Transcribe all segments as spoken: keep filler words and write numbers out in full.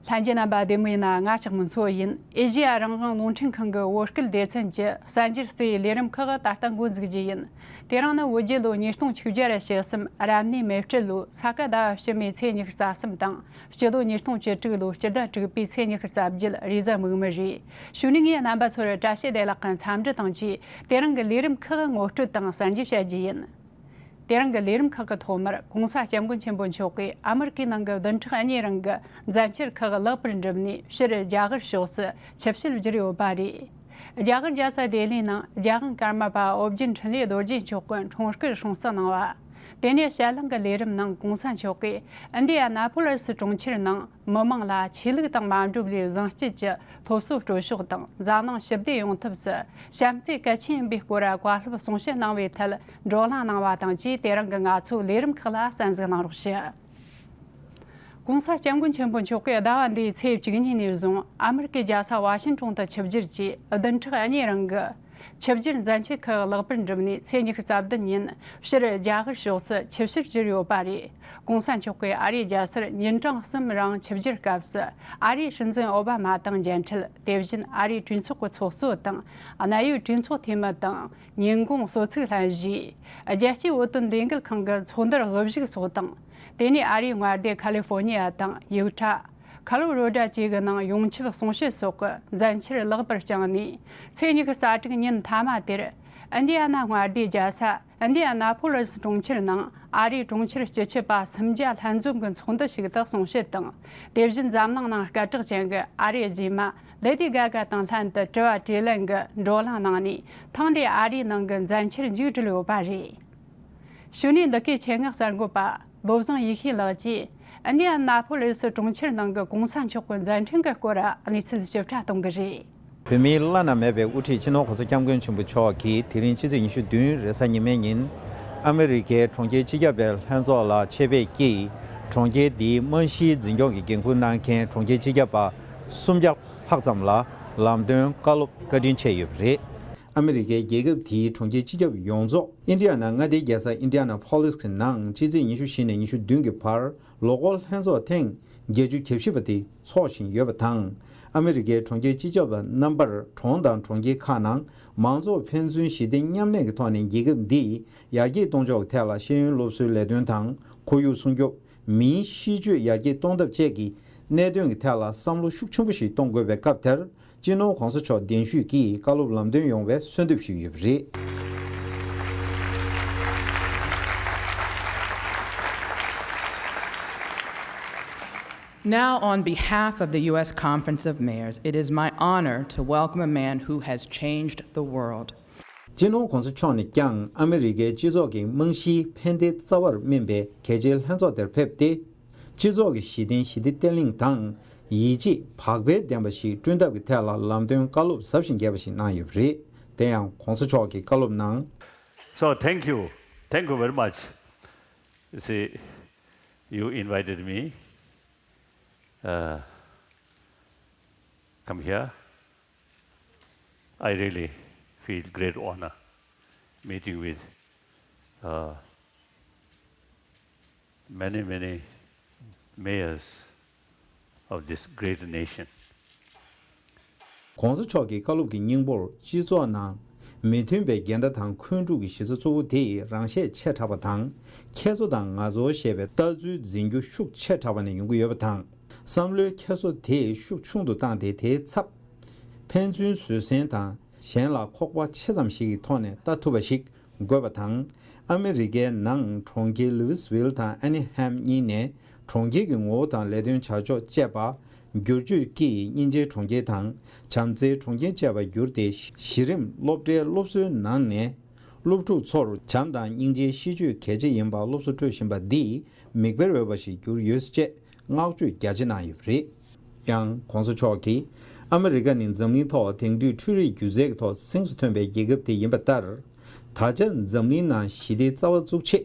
ལྷན་རྒྱས་རྣམ་པ་བདེ་མོ་ཡིན་ན། ང་ཞག་མི་འཚོ་ཡིན། ཨེ་ཤེ་ཡ་རང་དབང་རླུང་འཕྲིན་ཁང་གི་བོད་སྐད་སྡེ་ཚན་གྱི་གསར་འགྱུར་གཙོ་བོའི་ལས་རིམ་ཁག་ད་ལྟ་འགོ་འཛུགས་རྒྱུ་ཡིན། དེ་རིང་ནི་བོད་རྒྱལ་ལོ་ཉིས་སྟོང་ཆིག་བརྒྱ་ར་ཞེ་གསུམ་རབ་གནས་མེ་སྤྲེལ་ལོའི་ས་ག་ཟླ་བ་ཕྱི་མའི་ཚེས་ཉི་ཤུ་རྩ་གསུམ་དང་། སྤྱི་ལོ་ཉིས་སྟོང་བཅུ་དྲུག་ལོའི་སྤྱི་ཟླ་དྲུག་པའི་ཚེས་ཉི་ཤུ་རྩ་བརྒྱད་རེས་གཟའ་མིག་དམར་རེད། གཞུག་ནས་ངས་རྣམ་པ་ཚོར་བཀྲ་ཤིས་བདེ་ལེགས་ཀྱི་འཚམས་འདྲི་དང་བཅས། དེ་རིང་གི་ལས་རིམ་ཁག་ངོ་སྤྲོད་དང་གསར་འགྱུར་བཤད་རྒྱུ་ཡིན། དེ་རིང་གི་ལས་རིམ་ཁག་གི་ཐོག་མར་༸གོང་ས་༸སྐྱབས་མགོན་ཆེན་པོ་མཆོག་གིས་ཨ་མི་རི་ཀའི་ནང་གི་བདུན་ཕྲག་གཉིས་རིང་གི་མཛད་འཆར་ཁག་ལེགས་པར་འགྲུབ་ནས། ཕྱིར་རྒྱ་གར་ཕྱོགས་སུ་ཆིབས་ཞལ་བསྒྱུར་ཡོད་པ་རེད། རྒྱ་གར་རྒྱལ་ས་ལྡི་ལིའི་ནང་རྒྱལ་དབང་ཀརྨ་པ་ཨོ་རྒྱན་འཕྲིན་ལས་རྡོ་རྗེ་མཆོག་གིས་འཁྲུངས་སྐར་སྲུང་བརྩི་གནང་བ། དེ་ནས་ཞལ་ལག་གི་ལས་རིམ་ནང་༸གོང་ས་མཆོག་གིས་ཨིན་ཌི་ཡ་ན་པོ་ལི་སི་གྲོང་ཁྱེར་ནང་མི་མང་ལ་ཆོས་ལུགས་དང་མ་འགྲོ་བའི་བཟང་སྤྱོད་ཀྱི་སློབ་གསོ་སྤྲོད་ཕྱོགས་དང་། འཛམ་གླིང་ཞི་བདེ་ཡོང་ཐབས་སུ་བྱམས་བརྩེ་གལ་ཆེན་ཡིན་པའི་སྐོར་བཀའ་སློབ་གསུང་བཤད་གནང་བའི་ཐད་བགྲོ་གླེང་གནང་བ་དང་བཅས། དེ་རིང་གི་ང་ཚོའི་ལས་རིམ་ཁག་ལ་གསན་གཟིགས་གནང་རོགས་ཞུ། ༸གོང་ས་༸སྐྱབས་མགོན་ཆེན་པོ་མཆོག་གིས་ཟླ་བ་འདིའི་ཚེས་བཅུ་གཉིས་ནས་བཟུང་ཨ་མི་རི་ཀའི་རྒྱལ་ས་ཝ་ཤིང་ཊོན་དུ་ཆིབས་བསྒྱུར་གྱིས། བདུན་ཕྲག་གཉིས་རིང་གི་ཆིབས་བསྒྱུར་མཛད་འཆར་ཁག་ལེགས་པར་འགྲུབ་ནས། ཚེས་ཉི་ཤུ་རྩ་བདུན་ཉིན་ཕྱིར་རྒྱ་གར་ཕྱོགས་སུ་ཆིབས་ཞལ་བསྒྱུར་ཡོད་པ་རེད། ༸གོང་ས་མཆོག་གིས་ཨ་རིའི་རྒྱལ་སར་ཉིན་གྲངས་གསུམ་རིང་ཆིབས་བསྒྱུར་སྐབས་སུ། ཨ་རིའི་སྲིད་འཛིན་ཨོ་བྷ་མ་དང་མཇལ་འཕྲད། དེ་བཞིན་ཨ་རིའི་གྲོས་ཚོགས་ཀྱི་ཚོགས་གཙོ་དང་། གནད་ཡོད་གྲོས་ཚོགས་འཐུས་མི་དང་། ཉིན་གུང་གསོལ་ཚིགས་ལྷན་ཞུས། རྒྱལ་སྤྱིའི་བོད་དོན་ལས་འགུལ་ཁང་གི་ཚོགས་འདུར་དབུ་བཞུགས་སོགས་དང་། དེ་ནས་ཨ་རིའི་མངའ་སྡེ་ཁ་ལི་ཧྥོ་ནི་ཡ་དང་ཡུ་ཊ། ཁ་ལོ་རོ་ཌ་བཅས་ཀྱི་ནང་ཡོངས་ཁྱབ་གསུང་བཤད་སོགས་ཀྱི་མཛད་འཆར་ལེགས་པར་བསྐྱངས་ནས། ཚེས་ཉི་ཤུ་རྩ་དྲུག་ཉིན་མཐའ་མ་དེར་ཨིན་ཌི་ཡ་ན་མངའ་སྡེའི་རྒྱལ་ས་ཨིན་ཌི་ཡ་ན་ཕོ་ལི་སི་གྲོང་ཁྱེར་ནང་ཨ་རིའི་གྲོང་ཁྱེར་སྤྱི་ཁྱབ་པ་སུམ་བརྒྱ་ལྷན་འཛོམས་ཀྱི་ཚོགས་འདུ་ཞིག་ཏུ་གསུང་བཤད་དང་། དེ་བཞིན་འཛམ་གླིང་ནང་སྐད་གྲགས་ཅན་གྱི་ཨ་རིའི་གཞས་མ་ལེ་ཌི་གྷ་གྷ་དང་ལྷན་དུ་དྲི་བ་དྲིས་ལན་གྱི་བགྲོ་གླེང་གནང་ནས། ཐེངས་འདིའི་ཨ་རིའི་ནང་གི་མཛད་འཆར་མཇུག་བསྒྲིལ་ཡོད་པ་རེད། གཞུག་ནས་འདི་གའི་ཆེད་མངགས་གསར་འགོད་པ་བློ་བཟང་ཡེ་ཤེས་ལགས་ཀྱིས་ཨིན་ཌི་ཡ་ན་ཕོ་ལི་སི་གྲོང་ཁྱེར་ནང་གི་༸གོང་ས་མཆོག་གི་མཛད་འཕྲིན་གྱི་སྐོར་གནས་ཚུལ་ཞིབ་ཕྲ་གཏོང་གི་རེད། བོད་མིའི་བླ་ན་མེད་པའི་དབུ་ཁྲིད་སྤྱི་ནོར་༸གོང་ས་༸སྐྱབས་མགོན་ཆེན་པོ་མཆོག་གིས་དེ་རིང་ཕྱི་ཚེས་ཉི་ཤུ་བདུན་རེས་གཟའ་ཉི་མའི་ཉིན་ཨ་མི་རི་ཀའི་གྲོང་ཁྱེར་སྤྱི་ཁྱབ་པའི་ལྷན་ཚོགས་ལ་ཆེད་ཕེབས་ཀྱིས། གྲོང་ཁྱེར་འདིའི་རྨང་གཞིའི་འཛིན་སྐྱོང་གི་འགན་འཁུར་གནང་མཁན་གྲོང་ཁྱེར་སྤྱི་ཁྱབ་པ་སུམ་བརྒྱ་ལྷག་ཙམ་ལ་ལམ་སྟོན་བཀའ་སློབ་བཀའ་དྲིན་ཆེ་ཡོད་པ་རེད། ཨ་མི་རི་ཀའི་རྒྱལ་ཁབ་དེའི་གྲོང་ཁྱེར་སྤྱི་ཁྱབ་ཡོངས་རྫོགས་ཨིན་ཌི་ཡ་ན་མངའ་སྡེའི་རྒྱལ་ས་ཨིན་ཌི་ཡ་ན་ཕོ་ལི་སི་གི་ནང་ཕྱི་ཚེས་ཉི་ཤུ་བཞི་ནས་ཉི་ཤུ་བདུན་གྱི་བར་ལོ་འཁོར་ལྷན་ཚོགས་ཐེངས་བརྒྱད་ཅུ་གྱ་བཞི་པ་དེ་འཚོགས་བཞིན་ཡོད་པ་དང་། ཨ་མི་རི་ཀའི་གྲོང་ཁྱེར་སྤྱི་ཁྱབ་པ་རྣམ་པར་གྲོང་དང་གྲོང་ཁྱེར་ཁག་ནང་མང་ཚོགས་ཕན་ཚུན་ཞི་བདེ་མཉམ་གནས་ཀྱི་ཐོག་ནས་རྒྱལ་ཁབ་འདི་ཡར་རྒྱས་གཏོང་ཕྱོགས་ཀྱི་ཐད་ལ་ཤེས་ཡོན་སློབ་གསོའི་ལས་དོན་དང་། ཁོར་ཡུག་སྲུང་སྐྱོབ། མིའི་གཤིས་སྤྱོད་ཡར་རྒྱས་གཏོང་ཐབས་བཅས་ཀྱི་གནད་དོན་གྱི་ཐད་ལ་བསམ་བློ་ཤུགས་ཆེན་པོ་ཞིག་གཏོང་དགོས་པའི་སྐབས་དེར། སྤྱི་ནོར་༸གོང་ས་མཆོག་གདན་ཞུས་ཀྱིས་བཀའ་སློབ་ལམ་སྟོན་ཡོང་བའི་གསོལ་འདེབས་ཞུས་ཡོད་པ་རེད། Now, on behalf of the U S Conference of Mayors, it is my honor to welcome a man who has changed the world. སྤྱི་ནོར་༸གོང་ས་མཆོག་ནས་ཀྱང་ཨ་མི་རི་ཀའི་སྤྱི་ཚོགས་ཀྱི་རྨང་གཞིའི་ཕན་བདེ་རྩ་བར་སྨིན་པའི་གལ་ཆེའི་ལྷན་ཚོགས་དེར་ཕེབས་ཏེ། སྤྱི་ཚོགས་ཀྱི་གཞི་རྟེན་ཞི་བདེ་བརྟན་ལྷིང་དང་། ཡིད་ཆེས་བག་ཕེབས་ལྡན་པ་ཞིག་བསྐྲུན་ཐབས་ཀྱི་ཐད་ལ་ལམ་སྟོན་བཀའ་སློབ་ཟབ་ཞིང་རྒྱས་པ་ཞིག་གནང་ཡོད་པ་རེད། དེ་ཡང་༸གོང་ས་མཆོག་གིས་བཀའ་སློབ་ནང་། So, thank you. Thank you very much. You see, you invited me. Uh, come here. I really feel great honor meeting with uh, many, many mayors of this great nation. ༸གོང་ས་མཆོག་གི་བཀའ་སློབ་ཀྱི་སྙིང་པོར་སྤྱི་ཚོགས་ནང་མི་མཐུན་པའི་འགལ་ཟླ་དང་འཁོན་འཁྲུག་གི་གཞི་རྩ་གཙོ་བོ་དེ་རང་ཤེད་ཆེ་དྲགས་པ་དང་། ཁྱེད་ཚོ་དང་ང་ཚོ་ཞེས་པའི་ལྟ་ཚུལ་འཛིན་རྒྱུ་ཤུགས་ཆེ་དྲགས་པ་ནས་ཡོང་གི་ཡོད་པ་དང་། བསམ་བློའི་འཁྱེར་སོ་དེ་ཤུགས་ཆུང་དུ་བཏང་སྟེ། དེའི་ཚབ་ཕན་ཚུན་བཟོད་བསྲན་དང་། གཞན་ལ་ཁོག་པ་ཆེ་ཙམ་ཞིག་གི་ཐོག་ནས་ལྟ་ཐུབ་པ་ཞིག་དགོས་པ་དང་། ཨ་མི་རི་ཀའི་ནང་གྲོང་ཁྱེར་ལུའི་སི་ཝིལ་དང་ཨ་ནི་ཧམ་གཉིས་ནས་གྲོང་ཁྱེར་གྱི་ངོ་བོ་དང་ལས་དོན་བྱ་ཕྱོགས་བཅས་པ་བསྒྱུར་བཅོས་ཀྱིས་སྙིང་རྗེའི་གྲོང་ཁྱེར་དང་བྱམས་བརྩེའི་གྲོང་ཁྱེར་བཅས་པར་བསྒྱུར་ཏེ། གཞི་རིམ་སློབ་གྲྭའི་སློབ་གསོའི་ནང་ནས་སློབ་ཕྲུག་ཚོར་བྱམས་དང་སྙིང་རྗེའི་གཤིས་སྤྱོད་གལ་ཆེ་ཡིན་པ་སློབ་གསོ་སྤྲོད་བཞིན་པ་འདིས་མིག་དཔེར་འོས་པ་ཞིག་གྱུར་ཡོད་ཅེས་བསྔགས་བརྗོད་རྒྱ་ཆེ་གནང་ཡོད་པ་རེད། ཡང་༸གོང་ས་མཆོག་གིས། ཨ་མི་རི་ཀ་ནི་འཛམ་གླིང་ཐོག་དེང་དུས་འཕྲུལ་རིག་སྒྱུ་རྩལ་གྱི་ཐོག་སེམས་སུ་ཐོན་པའི་རྒྱལ་ཁབ་དེ་ཡིན་པ་ལྟར། ད་ཆ་འཛམ་གླིང་ནང་ཞི་བདེའི་རྩ་བ་བཙུགས་ཆེད།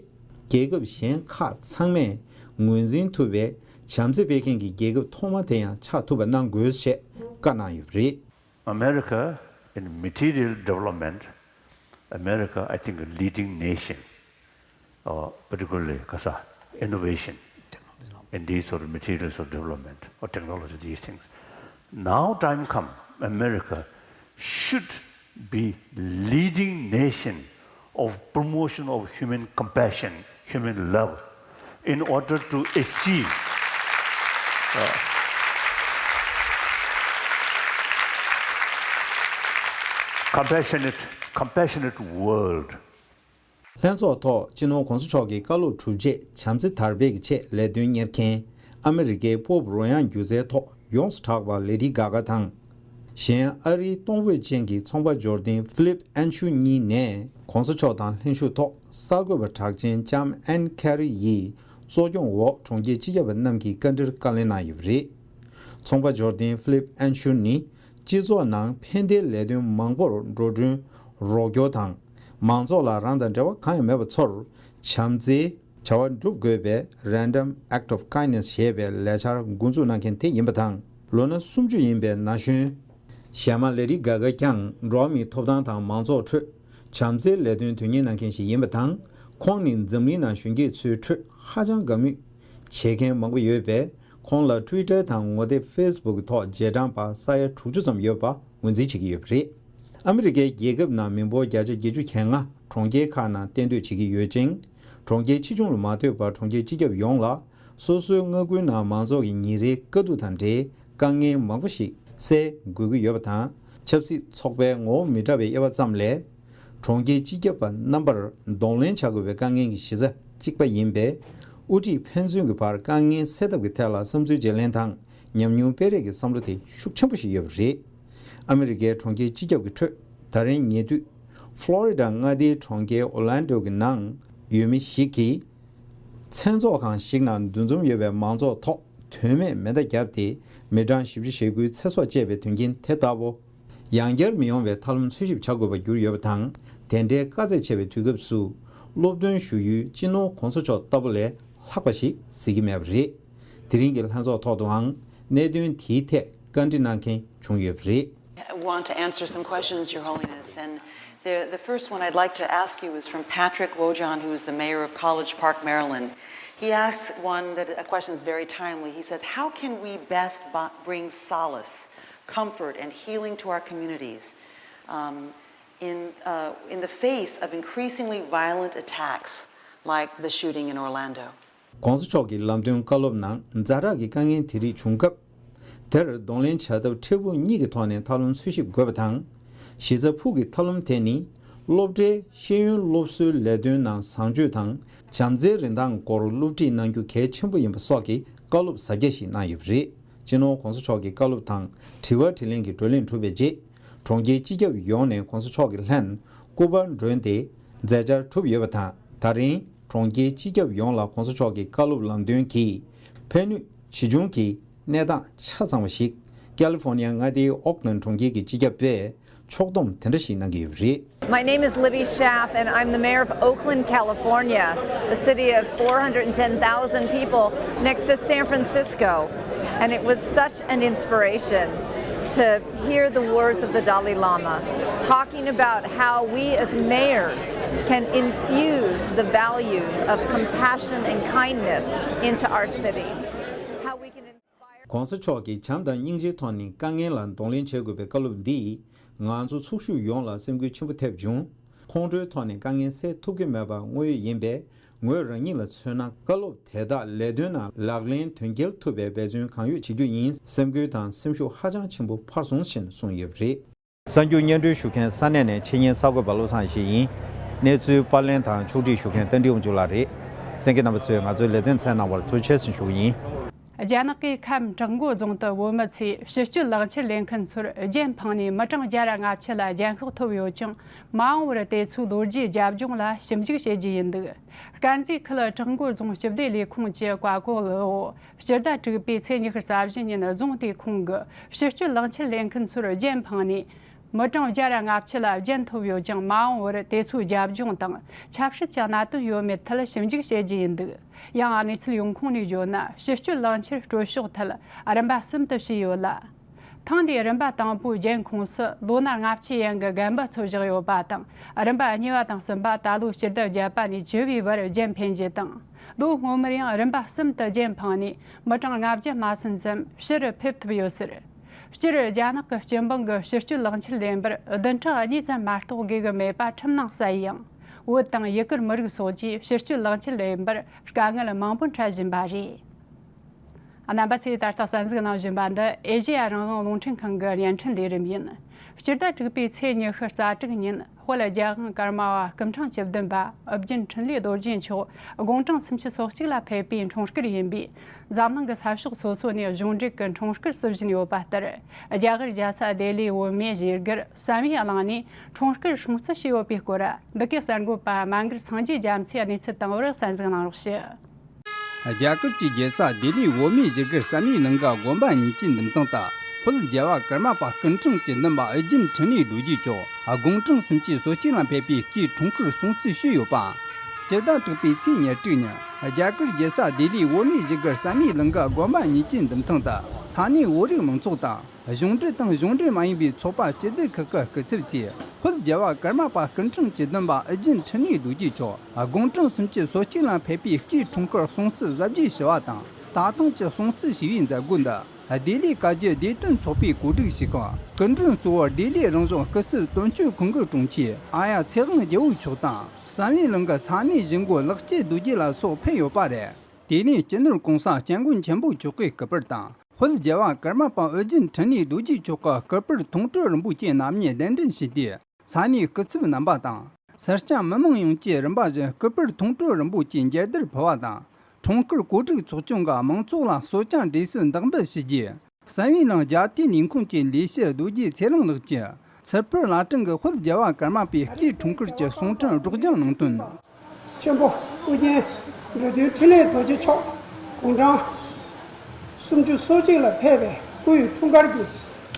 རྒྱལ་ཁབ་གཞན་ཁག་ཚང་མས་ངོས་འཛིན་ཐུབ་པའི་བྱམས་བརྩེ་སྤེལ་མཁན་གྱི་རྒྱལ་ཁབ་ཐོག་མ་དེ་ཡང་ཆགས་ཐུབ་པ་གནང་དགོས་ཞེས་བཀའ་གནང་ཡོད་པ་རེད། America in material development, America, I think, a leading nation, uh, particularly ကစား innovation. in these sort of materials of development or technology, these things. Now time come, America should be leading nation of promotion of human compassion, human love, in order to achieve uh, compassionate, compassionate world. ལྷན་ཚོགས་ཐོག་སྤྱི་ནོར་༧གོང་ས་མཆོག་གི་བཀའ་སློབ་གྲུབ་རྗེས་བྱམས་བརྩེ་དར་སྤེལ་གྱི་ཆེད་ལས་དོན་གཉེར་མཁན་ཨ་མི་རི་ཀའི་པོབ་རོལ་དབྱངས་སྒྱུ་རྩལ་ཐོག་ཡོངས་སུ་གྲགས་པ་ལེ་ཌི་གྷ་གྷ་དང་། གཞན་ཨ་རིའི་གཏོང་ཕོད་ཅན་གྱི་ཚོང་པ་འབྱོར་ལྡན་ཧྥི་ལིབ་ཨན་ཤུ་གཉིས་ནས་༧གོང་ས་མཆོག་དང་ལྷན་ཞུགས་ཐོག་གསར་འགོད་པ་གྲགས་ཅན་ལྕམ་ཨན་ཁེ་རི་ཡིས་གཙོ་སྐྱོང་འོག་གྲོང་ཁྱེར་སྤྱི་ཁྱབ་པ་རྣམས་ཀྱིས་བཀའ་འདྲིར་བཀའ་ལན་གནང་ཡོད་པ་རེད། ཚོང་པ་འབྱོར་ལྡན་ཧྥི་ལིབ་ཨན་ཤུ་ནི་སྤྱི་ཚོགས་ནང་ཕན་བདེའི་ལས་དོན་མང་པོར་འགྲོ་གྲོན་རོགས་སྐྱོར་དང་། མང་ཚོགས་ལ་རང་དང་འབྲེལ་བ་གང་ཡང་མེད་པ་ཚོར་བྱམས་བརྩེའི་བྱ་བ་སྒྲུབ་དགོས་པའི་Random Act of Kindness ཞེས་པའི་ལས་འཆར་འགོ་འཛུགས་གནང་མཁན་དེ་ཡིན་པ་དང་། ལོ་ན་སུམ་ཅུ་ཡིན་པའི་ན་གཞོན་གཞས་མ་ལེ་ཌི་གྷ་གྷ་ཀྱང་འགྲོ་བ་མིའི་ཐོབ་ཐང་དང་མང་ཚོགས་ཁྲོད་བྱམས་བརྩེའི་ལས་དོན་དོན་གཉེར་གནང་མཁན་ཞིག་ཡིན་པ་དང་། ཁོང་ནི་འཛམ་གླིང་ནང་གཞོན་སྐྱེས་ཚོའི་ཁྲོད་ཧ་ཅང་དགའ་མོས་བྱེད་མཁན་མང་པོ་ཡོད་པས། ཁོང་ལ་Twitter དང་ངོ་དེབ་Facebook ཐོག་རྗེས་འབྲང་པ་ས་ཡ་དྲུག་ཅུ་ཙམ་ཡོད་པ་ངོས་འཛིན་བྱེད་ཀྱི་ཡོད་པ་རེད། ཨ་མི་རི་ཀའི་རྒྱལ་ཁབ་ནང་མི་འབོར་བརྒྱ་ཆ་བརྒྱད་ཅུ་གྱ་ལྔ་གྲོང་ཁྱེར་ཁག་ནང་གཏན་སྡོད་བྱེད་ཀྱི་ཡོད་ཅིང་། གྲོང་ཁྱེར་ཆེ་ཆུང་ལ་མ་ལྟོས་པར་གྲོང་ཁྱེར་སྤྱི་ཁྱབ་ཡོངས་ལ་སོ་སོའི་མངའ་ཁུལ་ནང་མང་ཚོགས་ཀྱི་ཉིན་རེའི་དཀའ་སྡུག་དང་འབྲེལ་དཀའ་ངལ་མང་པོ་ཞིག་སེལ་དགོས་ཀྱི་ཡོད་པ་དང་། ཆབ་སྲིད་ཚོགས་པའི་ངོ་བོ་མི་འདྲ་བའི་དབྱེ་བ་ཙམ་ལས། གྲོང་ཁྱེར་སྤྱི་ཁྱབ་པ་རྣམ་པར་གདོང་ལེན་བྱ་དགོས་པའི་དཀའ་ངལ་གྱི་གཞི་རྩ་གཅིག་པ་ཡིན་པས། དབུ་ཁྲིད་ཕན་ཚུན་གྱི་བར་དཀའ་ངལ་སེལ་ཐབས་ཀྱི་ཐད་ལ་བསམ་ཚུལ་བརྗེ་ལེན་དང་ཉམས་མྱོང་སྤེལ་རེས་ཀྱི་བསམ་བློ་དེ་ཤུགས་ཆེན་པོ་ཞིག་ཡོད་པ་རེད། ཨ་མི་རི་ཀའི་གྲོང་ཁྱེར་སྤྱི་ཁྱབ་ཀྱི་ཁྲོད་ད་རིང་ཉེ་དུས་ཧྥ་ལོ་རི་ཌ་མངའ་སྡེའི་གྲོང་ཁྱེར་ཨོ་ལན་ཌོ་གི་ནང་ཡོད་མི་ཞིག་གིས། མཚན་ཚོགས་ཁང་ཞིག་ནང་འདུ་འཛོམས་ཡོད་པའི་མང་ཚོགས་ཐོག་དོན་མེད་མེ་མདའ་བརྒྱབ་སྟེ་མི་གྲངས་བཞི་བཅུ་ཞེ་དགུའི་ཚེ་སྲོག་བཅད་པའི་དོན་རྐྱེན་དེ་ལྟ་བུ། ཡང་བསྐྱར་མི་ཡོང་བའི་ཐབས་ལམ་འཚོལ་ཞིབ་བྱ་དགོས་པར་གྱུར་ཡོད་པ་དང་། དེ་འདྲའི་དཀའ་ཚེགས་ཆེ་བའི་དུས་སྐབས་སུ་སློབ་སྟོན་ཞུ་ཡུལ་སྤྱི་ནོར་༧གོང་ས་མཆོག་ལྟ་བུ་ལས་ལྷག་པ་ཞིག་གཟིགས་ཀྱི་མེད་པ་རེད། དེ་རིང་གི་ལྷན་ཚོགས་ཐོག་ཏུའང་གནད་དོན་དེའི་ཐད་བཀའ་འདྲི་གནང་མཁན་བྱུང་ཡོད་པ་རེད། I want to answer some questions, Your Holiness. And the, the first one I'd like to ask you is from Patrick Wojahn, who is the mayor of College Park, Maryland. He asks one that a question is very timely. He says, "How can we best bo- bring solace, comfort, and healing to our communities um, in, uh, in the face of increasingly violent attacks like the shooting in Orlando?" ༧གོང་ས་མཆོག་གི་ལམ་སྟོན་བཀའ་སློབ་ནང་ཛ་དྲག་གི་དཀའ་ངལ་དེ་རིགས་བྱུང་སྐབས། དེར་གདོང་ལེན་བྱ་ཐབས་འཕྲལ་ཕུགས་གཉིས་ཀྱི་ཐོག་ནས་ཐབས་ལམ་འཚོལ་ཞིབ་དགོས་པ་དང་། གཞི་རྩ་ཕུགས་ཀྱི་ཐབས་ལམ་དེ་ནི། སློབ་གྲྭའི་ཤེས་ཡོན་སློབ་གསོའི་ལས་དོན་ནང་བཟང་སྤྱོད་དང་། བྱམས་བརྩེའི་རིན་ཐང་སྐོར་སློབ་ཁྲིད་གནང་རྒྱུ་གལ་ཆེན་པོ་ཡིན་པ་སོགས་ཀྱི་བཀའ་སློབ་གཟབ་རྒྱས་ཤིག་གནང་ཡོད་པ་རེད། སྤྱི་ནོར་༧གོང་ས་མཆོག་གི་བཀའ་སློབ་དང་དྲི་བ་དྲིས་ལན་གྱི་བགྲོ་གླེང་གྲུབ་པའི་རྗེས། གྲོང་ཁྱེར་སྤྱི་ཁྱབ་ཡོངས་ནས་༧གོང་ས་མཆོག་གི་ལྷན་སྐུ་པར་བསྒྲོན་ཏེ་མཛད་འཆར་གྲུབ་ཡོད་པ་དང་། ད་རིང་གྲོང་ཁྱེར་སྤྱི་ཁྱབ་ཡོངས་ལ་༧གོང་ས་མཆོག་གི་བཀའ་སློབ་ལམ་སྟོན་གྱིས་ཕན་ནུས་ཇི་བྱུང་གི་གནས་སྟངས་ཆ་ཚང་བ་ཞིག་ཀ་ལི་ཧྥོར་ནི་ཡ་མངའ་སྡེའི་ཨོག་ལན་གྲོང་ཁྱེར་གྱི་སྤྱི་ཁྱབ་པས་ཕྱོགས་བསྡོམས་དེ་འདྲ་ཞིག་གནང་གི་ཡོད་པ་རེད། My name is Libby Schaaf, and I'm the mayor of Oakland, California, a city of four hundred ten thousand people next to San Francisco. And it was such an inspiration to hear the words of the Dalai Lama talking about how we as mayors can infuse the values of compassion and kindness into our cities. How we can inspire. ༧གོང་ས་མཆོག་གིས་བྱམས་དང་སྙིང་རྗེའི་ཐོག་ནས་དཀའ་ངལ་ལ་གདོང་ལེན་བྱེད་དགོས་པའི་བཀའ་སློབ་འདིས། ང་ཚོ་ཚོགས་ཞུགས་ཡོངས་ལ་སེམས་འགུལ་ཆེན་པོ་ཐེབས་བྱུང་། ཁོང་ཁྲོའི་ཐོག་ནས་དཀའ་ངལ་སེལ་ཐུབ་ཀྱི་མེད་པ་དངོས་ཡོད་ཡིན་པས། ངོས་རང་ཉིད་ལ་མཚོན་ན། བཀའ་སློབ་དེ་དག་ལས་དོན་ནང་ལག་ལེན་དོན་འཁྱོལ་ཐུབ་པའི་འབད་བརྩོན་གང་ཡོད་བྱེད་རྒྱུ་ཡིན། སེམས་འགུལ་དང་སེམས་ཤུགས་ཧ་ཅང་ཆེན་པོ་འཕར་སོང་ཞེས་གསུངས་ཡོད་པ་རེད། གསར་འགྱུར་སྙན་སྒྲོན་ཞུ་མཁན་ས་གནས་ནས་ཆེད་གཉེར་གསར་འགོད་པ་བློ་བཟང་ཡེ་ཤེས་ཡིན། གནས་ཚུལ་པར་ལེན་དང་ཕྱོགས་སྒྲིག་ཞུ་མཁན་བསྟན་འགྲིག་དབང་ཕྱུག་ལགས་རེད། གསན་མཁན་རྣམ་པ་ཚོས་ང་ཚོའི་ལེ་ཚན་གསན་གནང་བར་ཐུགས་རྗེ་ཆེ་ཞུ་གི་ཡིན། རྒྱ་ནག་གི་ཁམས་བྲག་འགོ་རྫོང་དུ་བོད་མི་ཚོས་ཕྱི་སྐྱོད་ལག་འཁྱེར་ལེན་མཁན་ཚོར་རྒྱན་འཕངས་ནས་མི་གྲངས་བརྒྱ་ར་ལྔ་བཅུ་ལ་རྒྱན་ཤོག་ཐོབ་ཡོད་ཀྱང་། མ་འོངས་པར་དེ་ཚོའི་ལོ་རྒྱུས་རྒྱབ་ལྗོངས་ལ་ཞིབ་འཇུག་བྱེད་རྒྱུ་ཡིན་འདུག། དཀར་མཛེས་ཁུལ་བྲག་འགོ་རྫོང་སྤྱི་བདེ་ལས་ཁུངས་ཀྱི་བཀའ་བཀོད་འོག་སྤྱི་ཟླ་དྲུག་པའི་ཚེས་ཉི་ཤུ་རྩ་བཞི་ཉིན་རྫོང་དེའི་ཁོངས་ཀྱི་ཕྱི་སྐྱོད་ལག་འཁྱེར་ལེན་མཁན་ཚོར་རྒྱན་འཕངས་ནས། མི་གྲངས་བརྒྱ་ར་ལྔ་བཅུ་ལ་རྒྱན་ཐོབ་ཡོད་ཀྱང་། མ་འོངས་པར་དེ་ཚོའི་རྒྱབ་ལྗོངས་དང་ཆབ་སྲིད་ཀྱི་གནད་དོན་ཡོད་མེད་ཐད་ཞིབ་འཇུག་བྱེད་རྒྱུ་ཡིན་འདུག། ཡང་གནས་ཚུལ་ཡོང་ཁུངས་ནས་བརྗོད་ན། ཕྱི་སྐྱོད་ལག་འཁྱེར་སྤྲོད་ཕྱོགས་ཐད་རིམ་པ་གསུམ་དུ་ཕྱེ་ཡོད་ལ། ཐེངས་འདིའི་རིམ་པ་དང་པོའི་རྒྱན་ཁོངས་སུ་ལོ་ན་ལྔ་བཅུ་ཡན་གྱི་རྒན་པ་ཚོ་བཞག་ཡོད་པ་དང་། རིམ་པ་གཉིས་པ་དང་གསུམ་པ་ད་ལོའི་སྤྱི་ཟླ་བརྒྱད་པ་ནས་བཅུ་བའི་བར་རྒྱན་འཕེན་རྒྱུ་དང་། རྡོ་སྔོ་དམར་ཡང་རིམ་པ་གསུམ་དུ་རྒྱན་འཕངས་ནས་མི་གྲངས་ལྔ་བརྒྱ་མ་ཟིན་ཙམ་ཕྱིར་ཕེབས་ཐུབ་ཡོད་ཟེར། སྤྱིར་རྒྱ་ནག་གི་སྤྱི་འབངས་ཀྱི་ཕྱིར་སྐྱོད་ལག་འཁྱེར་ལེན་པར་བདུན་ཕྲག་གཉིས་ཙམ་མ་གཏོགས་དགོས་ཀྱི་མེད་པ་ཁྲིམས་ནང་གསལ་ཡང་། བོད་དང་ཡུ་གུར་མི་རིགས་སོགས་ཀྱིས་ཕྱིར་སྐྱོད་ལག་འཁྱེར་ལེན་པར་དཀའ་ངལ་མང་པོ་འཕྲད་བཞིན་པ་རེད། རྣམ་པ་ཚོས་ད་ལྟ་གསན་གཟིགས་གནང་བཞིན་པ་འདི་ཨེ་ཤེ་ཡ་རང་དབང་རླུང་འཕྲིན་ཁང་གི་བརྙན་འཕྲིན་ལས་རིམ་ཡིན། སྤྱི་ཟླ་དྲུག་པའི་ཚེས་ཉི་ཤུ་རྩ་དྲུག་ཉིན་དཔལ་རྒྱལ་དབང་ཀརྨ་པ་སྐུ་ཕྲེང་བཅུ་བདུན་པ་ཨོ་རྒྱན་འཕྲིན་ལས་རྡོ་རྗེ་མཆོག་དགུང་གྲངས་སུམ་ཅུ་སོ་གཅིག་ལ་ཕེབས་པའི་འཁྲུངས་སྐར་ཡིན་པས། འཛམ་གླིང་གི་ས་ཕྱོགས་སོ་སོ་ནས་གཞུང་འབྲེལ་གྱི་འཁྲུངས་སྐར་བསུ་བཞིན་ཡོད་པ་ལྟར། རྒྱ་གར་རྒྱལ་ས་ལྡི་ལིའི་བོད་མིའི་བཞེས་སྒར་བསམ་ཡས་གླིང་ནས་འཁྲུངས་སྐར་སྲུང་བརྩི་བྱས་ཡོད་པའི་སྐོར། འདི་གའི་གསར་འགོད་པ་མ་མགར་སངས་རྒྱས་རྒྱ་མཚོས་གནས་ཚུལ་བཏང་བར་གསན་གཟིགས་གནང་རོགས་ཞུ། རྒྱ་གར་གྱི་རྒྱལ་ས་ལྡི་ལིའི་བོད་མིའི་བཞུགས་སྒར་བསམ་ཡས་གླིང་གི་དགོན་པ་གཉིས་ཀྱི་འདུམ་ཐང་དུ། དཔལ་རྒྱལ་བ་ཀརྨ་པ་སྐུ་ཕྲེང་བཅུ་བདུན་པ་ཨོ་རྒྱན་འཕྲིན་ལས་རྡོ་རྗེ་མཆོག་དགུང་གྲངས་སུམ་ཅུ་སོ་གཅིག་ལ་ཕེབས་པའི་སྐུའི་འཁྲུངས་སྐར་སྲུང་བརྩི་ཞུས་ཡོད་པ། སྤྱི་ཟླ་དྲུག་པའི་ཚེས་ཉེར་དྲུག་ཉིན་རྒྱ་གར་རྒྱལ་ས་ལྡི་ལིའི་བོད་མིའི་བཞུགས་སྒར་བསམ་ཡས་གླིང་གི་དགོན་པ་གཉིས་ཀྱི་འདུམ་ཐང་དུ་ས་གནས་བོད་རིགས་མང་ཚོགས་དང་། གཞུང་འབྲེལ་དང་གཞུང་འབྲེལ་མ་ཡིན་པའི་ཚོགས་པ་སྤྱི་སྡེ་ཁག་གི་སྐུ་ཚབ་ཚོས་དཔལ་རྒྱལ་བ་ཀརྨ་པ་སྐུ་ཕྲེང་བཅུ་བདུན་པ་ཨོ་རྒྱན་འཕྲིན་ལས་རྡོ་རྗེ་མཆོག་དགུང་གྲངས་སུམ་ཅུ་སོ་གཅིག་ལ་ཕེབས་པའི་སྐུའི་འཁྲུངས་སྐར་སྲུང་བརྩི་གཟབ་རྒྱས་ཞུ་བ་དང་། ད་ཐེངས་ཀྱི་སྲུང་བརྩི་ཞུ་བའི་མཛད་སྒོ་འདི་ལྡི་ལིའི་བཀའ་བརྒྱུད་བདེ་དོན་ཚོགས་པས་གོ་སྒྲིག་ཞུས་ཤིང་། སྐུ་མགྲོན་གཙོ་བོར་ལྡི་ལིའི་རང་བྱུང་སྐུ་ཚབ་དོན་གཅོད་ཁང་གི་དྲུང་ཆེ་ཨ་ཡ་ཚེ་དབང་རྒྱལ་པོ་མཆོག་དང་། བསམ་ཡས་གླིང་གི་ས་གནས་གཞིས་འགོ་ལེགས་སྐྱེས་རྡོ་རྗེ་ལ་སོགས་ཕེབས་ཡོད་པ་རེད། དེ་ནས་སྤྱི་ནོར་༸གོང་ས་༸སྐྱབས་མགོན་ཆེན་པོ་མཆོག་གི་སྐུ་པར་དང་། དཔལ་རྒྱལ་བ་ཀརྨ་པ་ཨོ་རྒྱན་འཕྲིན་ལས་རྡོ་རྗེ་མཆོག་གི་སྐུ་པར་མཐོང་གྲོལ་རིན་པོ་ཆེ་རྣམ་གཉིས་གདན་འདྲེན་ཞུས་ཏེ། ས་གནས་སྐུ་ཚབ་རྣམ་པ་དང་། སེར་སྐྱ་མི་མང་ཡོངས་ཀྱིས་རིམ་པ་བཞིན་སྐུ་པར་མཐོང་གྲོལ་རིན་པོ་ཆེ་མཇལ་དར་ཕུལ་བ་དང་། འཁྲུངས་སྐར་གོ་སྒྲིག་ཚོགས་ཆུང་གིས་མང་ཚོགས་ལ་གསོལ་ཇ་འབྲས་སིལ་འདེགས་འབུལ་ཞུ་རྒྱུ། བསམ་ཡས་གླིང་རྒྱ་ཐེའུ་ལས་ཁུངས་ཀྱི་ལས་བྱེད་རྡོ་རྗེ་ཚེ་རིང་ལགས་ཀྱིས་ཚུར་ཕུལ་བླ་བྲང་གི་དཔལ་རྒྱལ་བ་ཀརྨ་པའི་སྐུའི་འཁྲུངས་སྐར་གྱི་གསུང་འཕྲིན་སྒྲོག་སྦྱང་གནང་དོན། ཆེན་པོ་ཨོ་རྒྱན་འགྲོ་དོན་འཕྲིན་ལས་རྡོ་རྗེ་མཆོག་དགུང་གྲངས་སུམ་ཅུ་སོ་གཅིག་ལ་ཕེབས་པའི་སྐུའི་འཁྲུངས་སྐར་གྱི་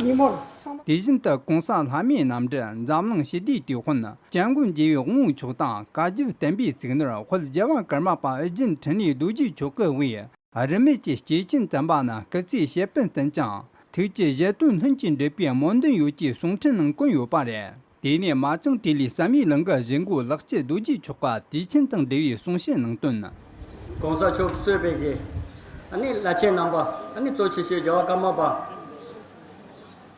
ཉིན་མོར་ཚང་མ། དེ་བཞིན་དུ་༸གོང་ས་ལྷ་མིའི་རྣམ་འདྲེན་འཛམ་གླིང་ཞི་བདེའི་དེད་དཔོན་སྐྱབས་མགོན་རྒྱལ་བའི་དབང་པོ་མཆོག་དང་། བཀའ་བརྒྱུད་བསྟན་པའི་སྤྱི་ནོར་དཔལ་རྒྱལ་བ་ཀརྨ་པ་ཨོ་རྒྱན་འཕྲིན་ལས་རྡོ་རྗེ་མཆོག་གིས་དབུས་རིས་མེད་ཀྱི་སྐྱེས་ཆེན་དམ་པ་རྣམས་སྐུ་ཚེ་ཞབས་པད་བརྟན་ཅིང་། ཐུགས་ཀྱི་བཞེད་དོན་ལྷུན་གྱིས་འགྲུབ་པའི་སྨོན་འདུན་ཡོད་ཅེས་གསུང་འཕྲིན་ནང་བཀོད་ཡོད་པ་རེད། དེ་ནས་མ་ཅང་ཏྲི་ལི་བསམ་ཡས་གླིང་གི་གཞིས་འགོ་ལེགས་སྐྱེས་རྡོ་རྗེ་མཆོག་གིས་དུས་ཆེན་དང་འབྲེལ་བའི་གསུང་བཤད་གནང་དོན། ༸གོང་ས་མཆོག་གཙོས་པའི་གི་ཨ་ནི་བླ་ཆེན་རྣམ་པ། ཨ་ནི་གཙོ་ཆེ་ཤོས་རྒྱལ་བ་ཀརྨ་པ།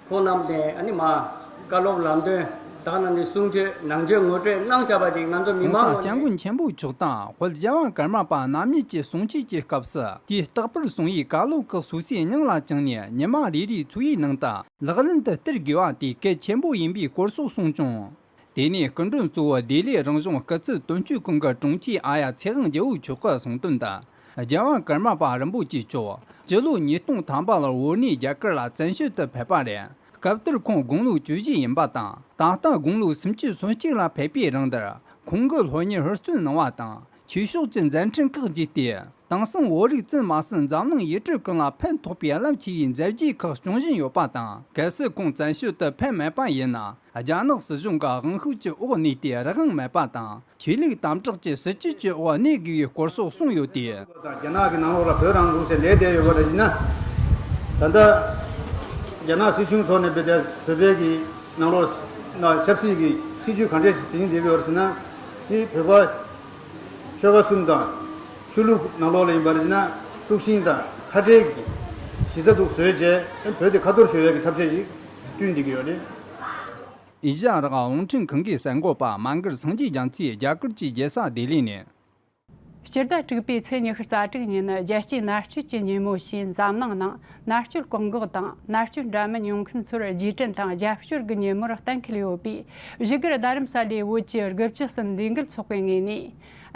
ཁོང་རྣམས་ནས་ཨ་ནི་མ་བཀའ་སློབ་ལམ་སྟོན་དང་། ནང་ནས་གསུང་ཆོས་ནང་ཆོས་ངོ་སྤྲོད་གནང་བཞག་པ་དེ་ང་ཚོ་མི་༸གོང་ས་༸སྐྱབས་མགོན་ཆེན་པོ་མཆོག་དང་དཔལ་རྒྱལ་བ་ཀརྨ་པ་རྣམ་གཉིས་ཀྱི་གསུང་ཆོས་ཀྱི་སྐབས་སུ། དུས་རྟག་པར་གསུང་བའི་བཀའ་སློབ་ཁག་སོ་སོའི་སྙིང་ལ་བཅངས་ནས་ཉི་མ་རེ་རེའི་འཚོ་བའི་ནང་དུ་ལག་ལེན་དུ་བསྟར་དགོས་པ་དེ་གལ་ཆེན་པོ་ཡིན་པའི་སྐོར་སོགས་གསུངས་བྱུང་། དེ་ནས་སྐུ་མགྲོན་གཙོ་བོ་ལྡི་ལིའི་རང་གཞུང་སྐུ་ཚབ་དོན་གཅོད་ཁང་གི་དྲུང་ཆེ་ཨ་ཡ་ཚེ་དབང་རྒྱལ་པོ་མཆོག་གིས་གསུངས་དོན་དུ། རྒྱལ་བ་ཀརྨ་པ་རིན་པོ་ཆེ་མཆོག་སྤྱི་ལོ་ཉིས་སྟོང་ཐམ་པ་ལོར་བོད་ནས་རྒྱ་གར་ལ་བཙན་བྱོལ་དུ་ཕེབས་པ་རེད། སྐབས་དེར་ཁོང་དགུང་ལོ་བཅུ་བཞི་ཡིན་པ་དང་། ད་ལྟ་དགུང་ལོ་སུམ་ཅུ་སོ་གཅིག་ལ་ཕེབས་པའི་རིང་དེར་ཁོང་གིས་སློབ་གཉེར་ཧུར་བརྩོན་གནང་བ་དང་། ཆོས་ཕྱོགས་ཀྱི་མཛད་འཕྲིན་ཁག་བརྒྱུད་དེ། དེང་སང་བོད་རིགས་བཙུན་མ་ཟིན་འཛམ་གླིང་ཡུལ་གྲུ་གང་ལ་ཕན་ཐོགས་པའི་རླབས་ཆེ་བའི་མཛད་རྗེས་ཁག་སྐྱོང་བཞིན་ཡོད་པ་དང་། གལ་སྲིད་ཁོང་བཙན་བྱོལ་དུ་ཕེབས་མེད་པ་ཡིན་ན། རྒྱ་ནག་སྲིད་གཞུང་གི་དབང་ཤུགས་ཀྱི་འོག་གནས་ཏེ་རང་དབང་མེད་པ་དང་། ཆོས་ལུགས་དམ་དྲག་གི་སྲིད་བྱུས་ཀྱི་འོག་གནས་དགོས་པའི་སྐོར་སོགས་གསུངས་ཡོད་དེ། རྒྱ་ནག་གི་ནང་ལོགས་ལ་བོད་རང་ལུགས་ཟེར་ལས་བསྡད་ཡོད་པ་རེད་ཟེར་ན། ད་ལྟ་རྒྱ་ནག་སྲིད་གཞུང་ཐོག་ནས་བོད་དེ་བོད་པའི་གི་ནང་ལོགས་ན་ཆབ་སྲིད་ཀྱི་སྲིད་བྱུས་ག་འདྲས་ཤིག་འཛིན་བསྡད་ཀྱི་ཡོད་རེད་ཟེར་ན། དེ་བོད་པ་ཆོལ་ཁ་གསུམ་དང་ཆོས་ལུགས་ནང་ལོགས་ལ་ཡིན་པ་རེད་ཟེར་ན། དཀྲུག་ཤིང་དང་ཁ་བྲལ་གྱི་གཞི་རྩ་འདུག་བཟོས་རྗེས་བོད་དེ་ཁ་གཏོར་ཞུ་ཡས་ཀྱི་ཐབས་ཤེས་ཤིག་བསྐྲུན་བསྡད་ཀྱི་ཡོད་རེད། ཨེ་ཤ་ཡ་རང་དབང་རླུང་འཕྲིན་ཁང་གི་གསར་འགོད་པ་མ་མགར་སངས་རྒྱས་རྒྱ་མཚོས་རྒྱ་གར་གྱི་རྒྱལ་ས་ལྡི་ལི་ནས། སྤྱི་ཟླ་དྲུག་པའི་ཚེས་ཉི་ཤུ་རྩ་དྲུག་ཉིན་རྒྱལ་སྤྱིའི་མནར་གཅོད་ཀྱི་ཉིན་མོ་ཞེས་འཛམ་གླིང་ནང་མནར་གཅོད་བཀག་འགོག་དང་མནར་གཅོད་འདྲ་མིན་མྱོང་མཁན་ཚོར་རྗེས་དྲན་དང་རྒྱབ་སྐྱོར་གྱི་ཉིན་མོར་གཏན་འཁེལ་ཡོད་པས། བཞུགས་སྒར་རྡ་རམ་ས་ལའི་བོད་ཀྱི་དགུ་བཅུ་གསུམ་ལས་འགུལ་ཚོགས་པའི་ངོས་ནས།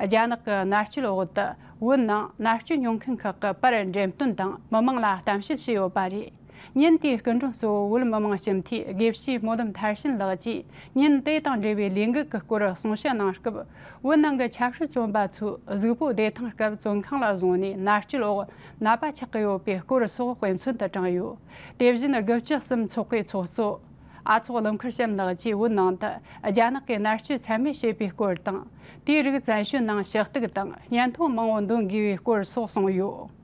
རྒྱ་ནག་གི་མནར་གཅོད་འོག་ཏུ་བོད་ནང་མནར་གཅོད་མྱོང་མཁན་ཁག་གི་པར་འགྲེམས་སྟོན་དང་མི་མང་ལ་གཏམ་བཤད་བྱས་ཡོད་པ་རེད། ཉིན་དེའི་སྐུ་མགྲོན་གཙོ་བོ་བོད་མི་མང་སྤྱི་འཐུས་དགེ་བཤེས་སྨོན་ལམ་མཐར་ཕྱིན་ལགས་ཀྱིས་ཉིན་དེ་དང་འབྲེལ་བའི་ལས་འགུལ་གྱི་སྐོར་གསུང་བཤད་གནང་སྐབས། བོད་ནང་གི་ཆབ་སྲིད་བཙོན་པ་ཚོས་གཟུགས་པོ་བདེ་ཐང་སྐབས་བཙོན་ཁང་ལ་བཟུང་ནས་མནར་གཅོད་འོག་ནད་པ་ཆགས་ཀྱི་ཡོད་པའི་སྐོར་སོགས་དཔེ་མཚོན་དུ་དྲངས་ཡོད། དེ་བཞིན་དགུ་བཅུ་གསུམ་ཚོགས་པའི་ཚོགས་གཙོ་ཨ་ཚོགས་ཀླུ་མཁར་བྱམས་ལགས་ཀྱིས་བོད་ནང་དུ་རྒྱ་ནག་གིས་མནར་གཅོད་ཚད་མེད་བྱེད་པའི་སྐོར་དང་། དེའི་རིགས་བཙན་བྱོལ་ནང་ཞུ་གཏུག་དང་སྙན་ཐོ་མང་བོ་འདོན་དགོས་པའི་སྐོར་སོགས་གསུངས་ཡོད།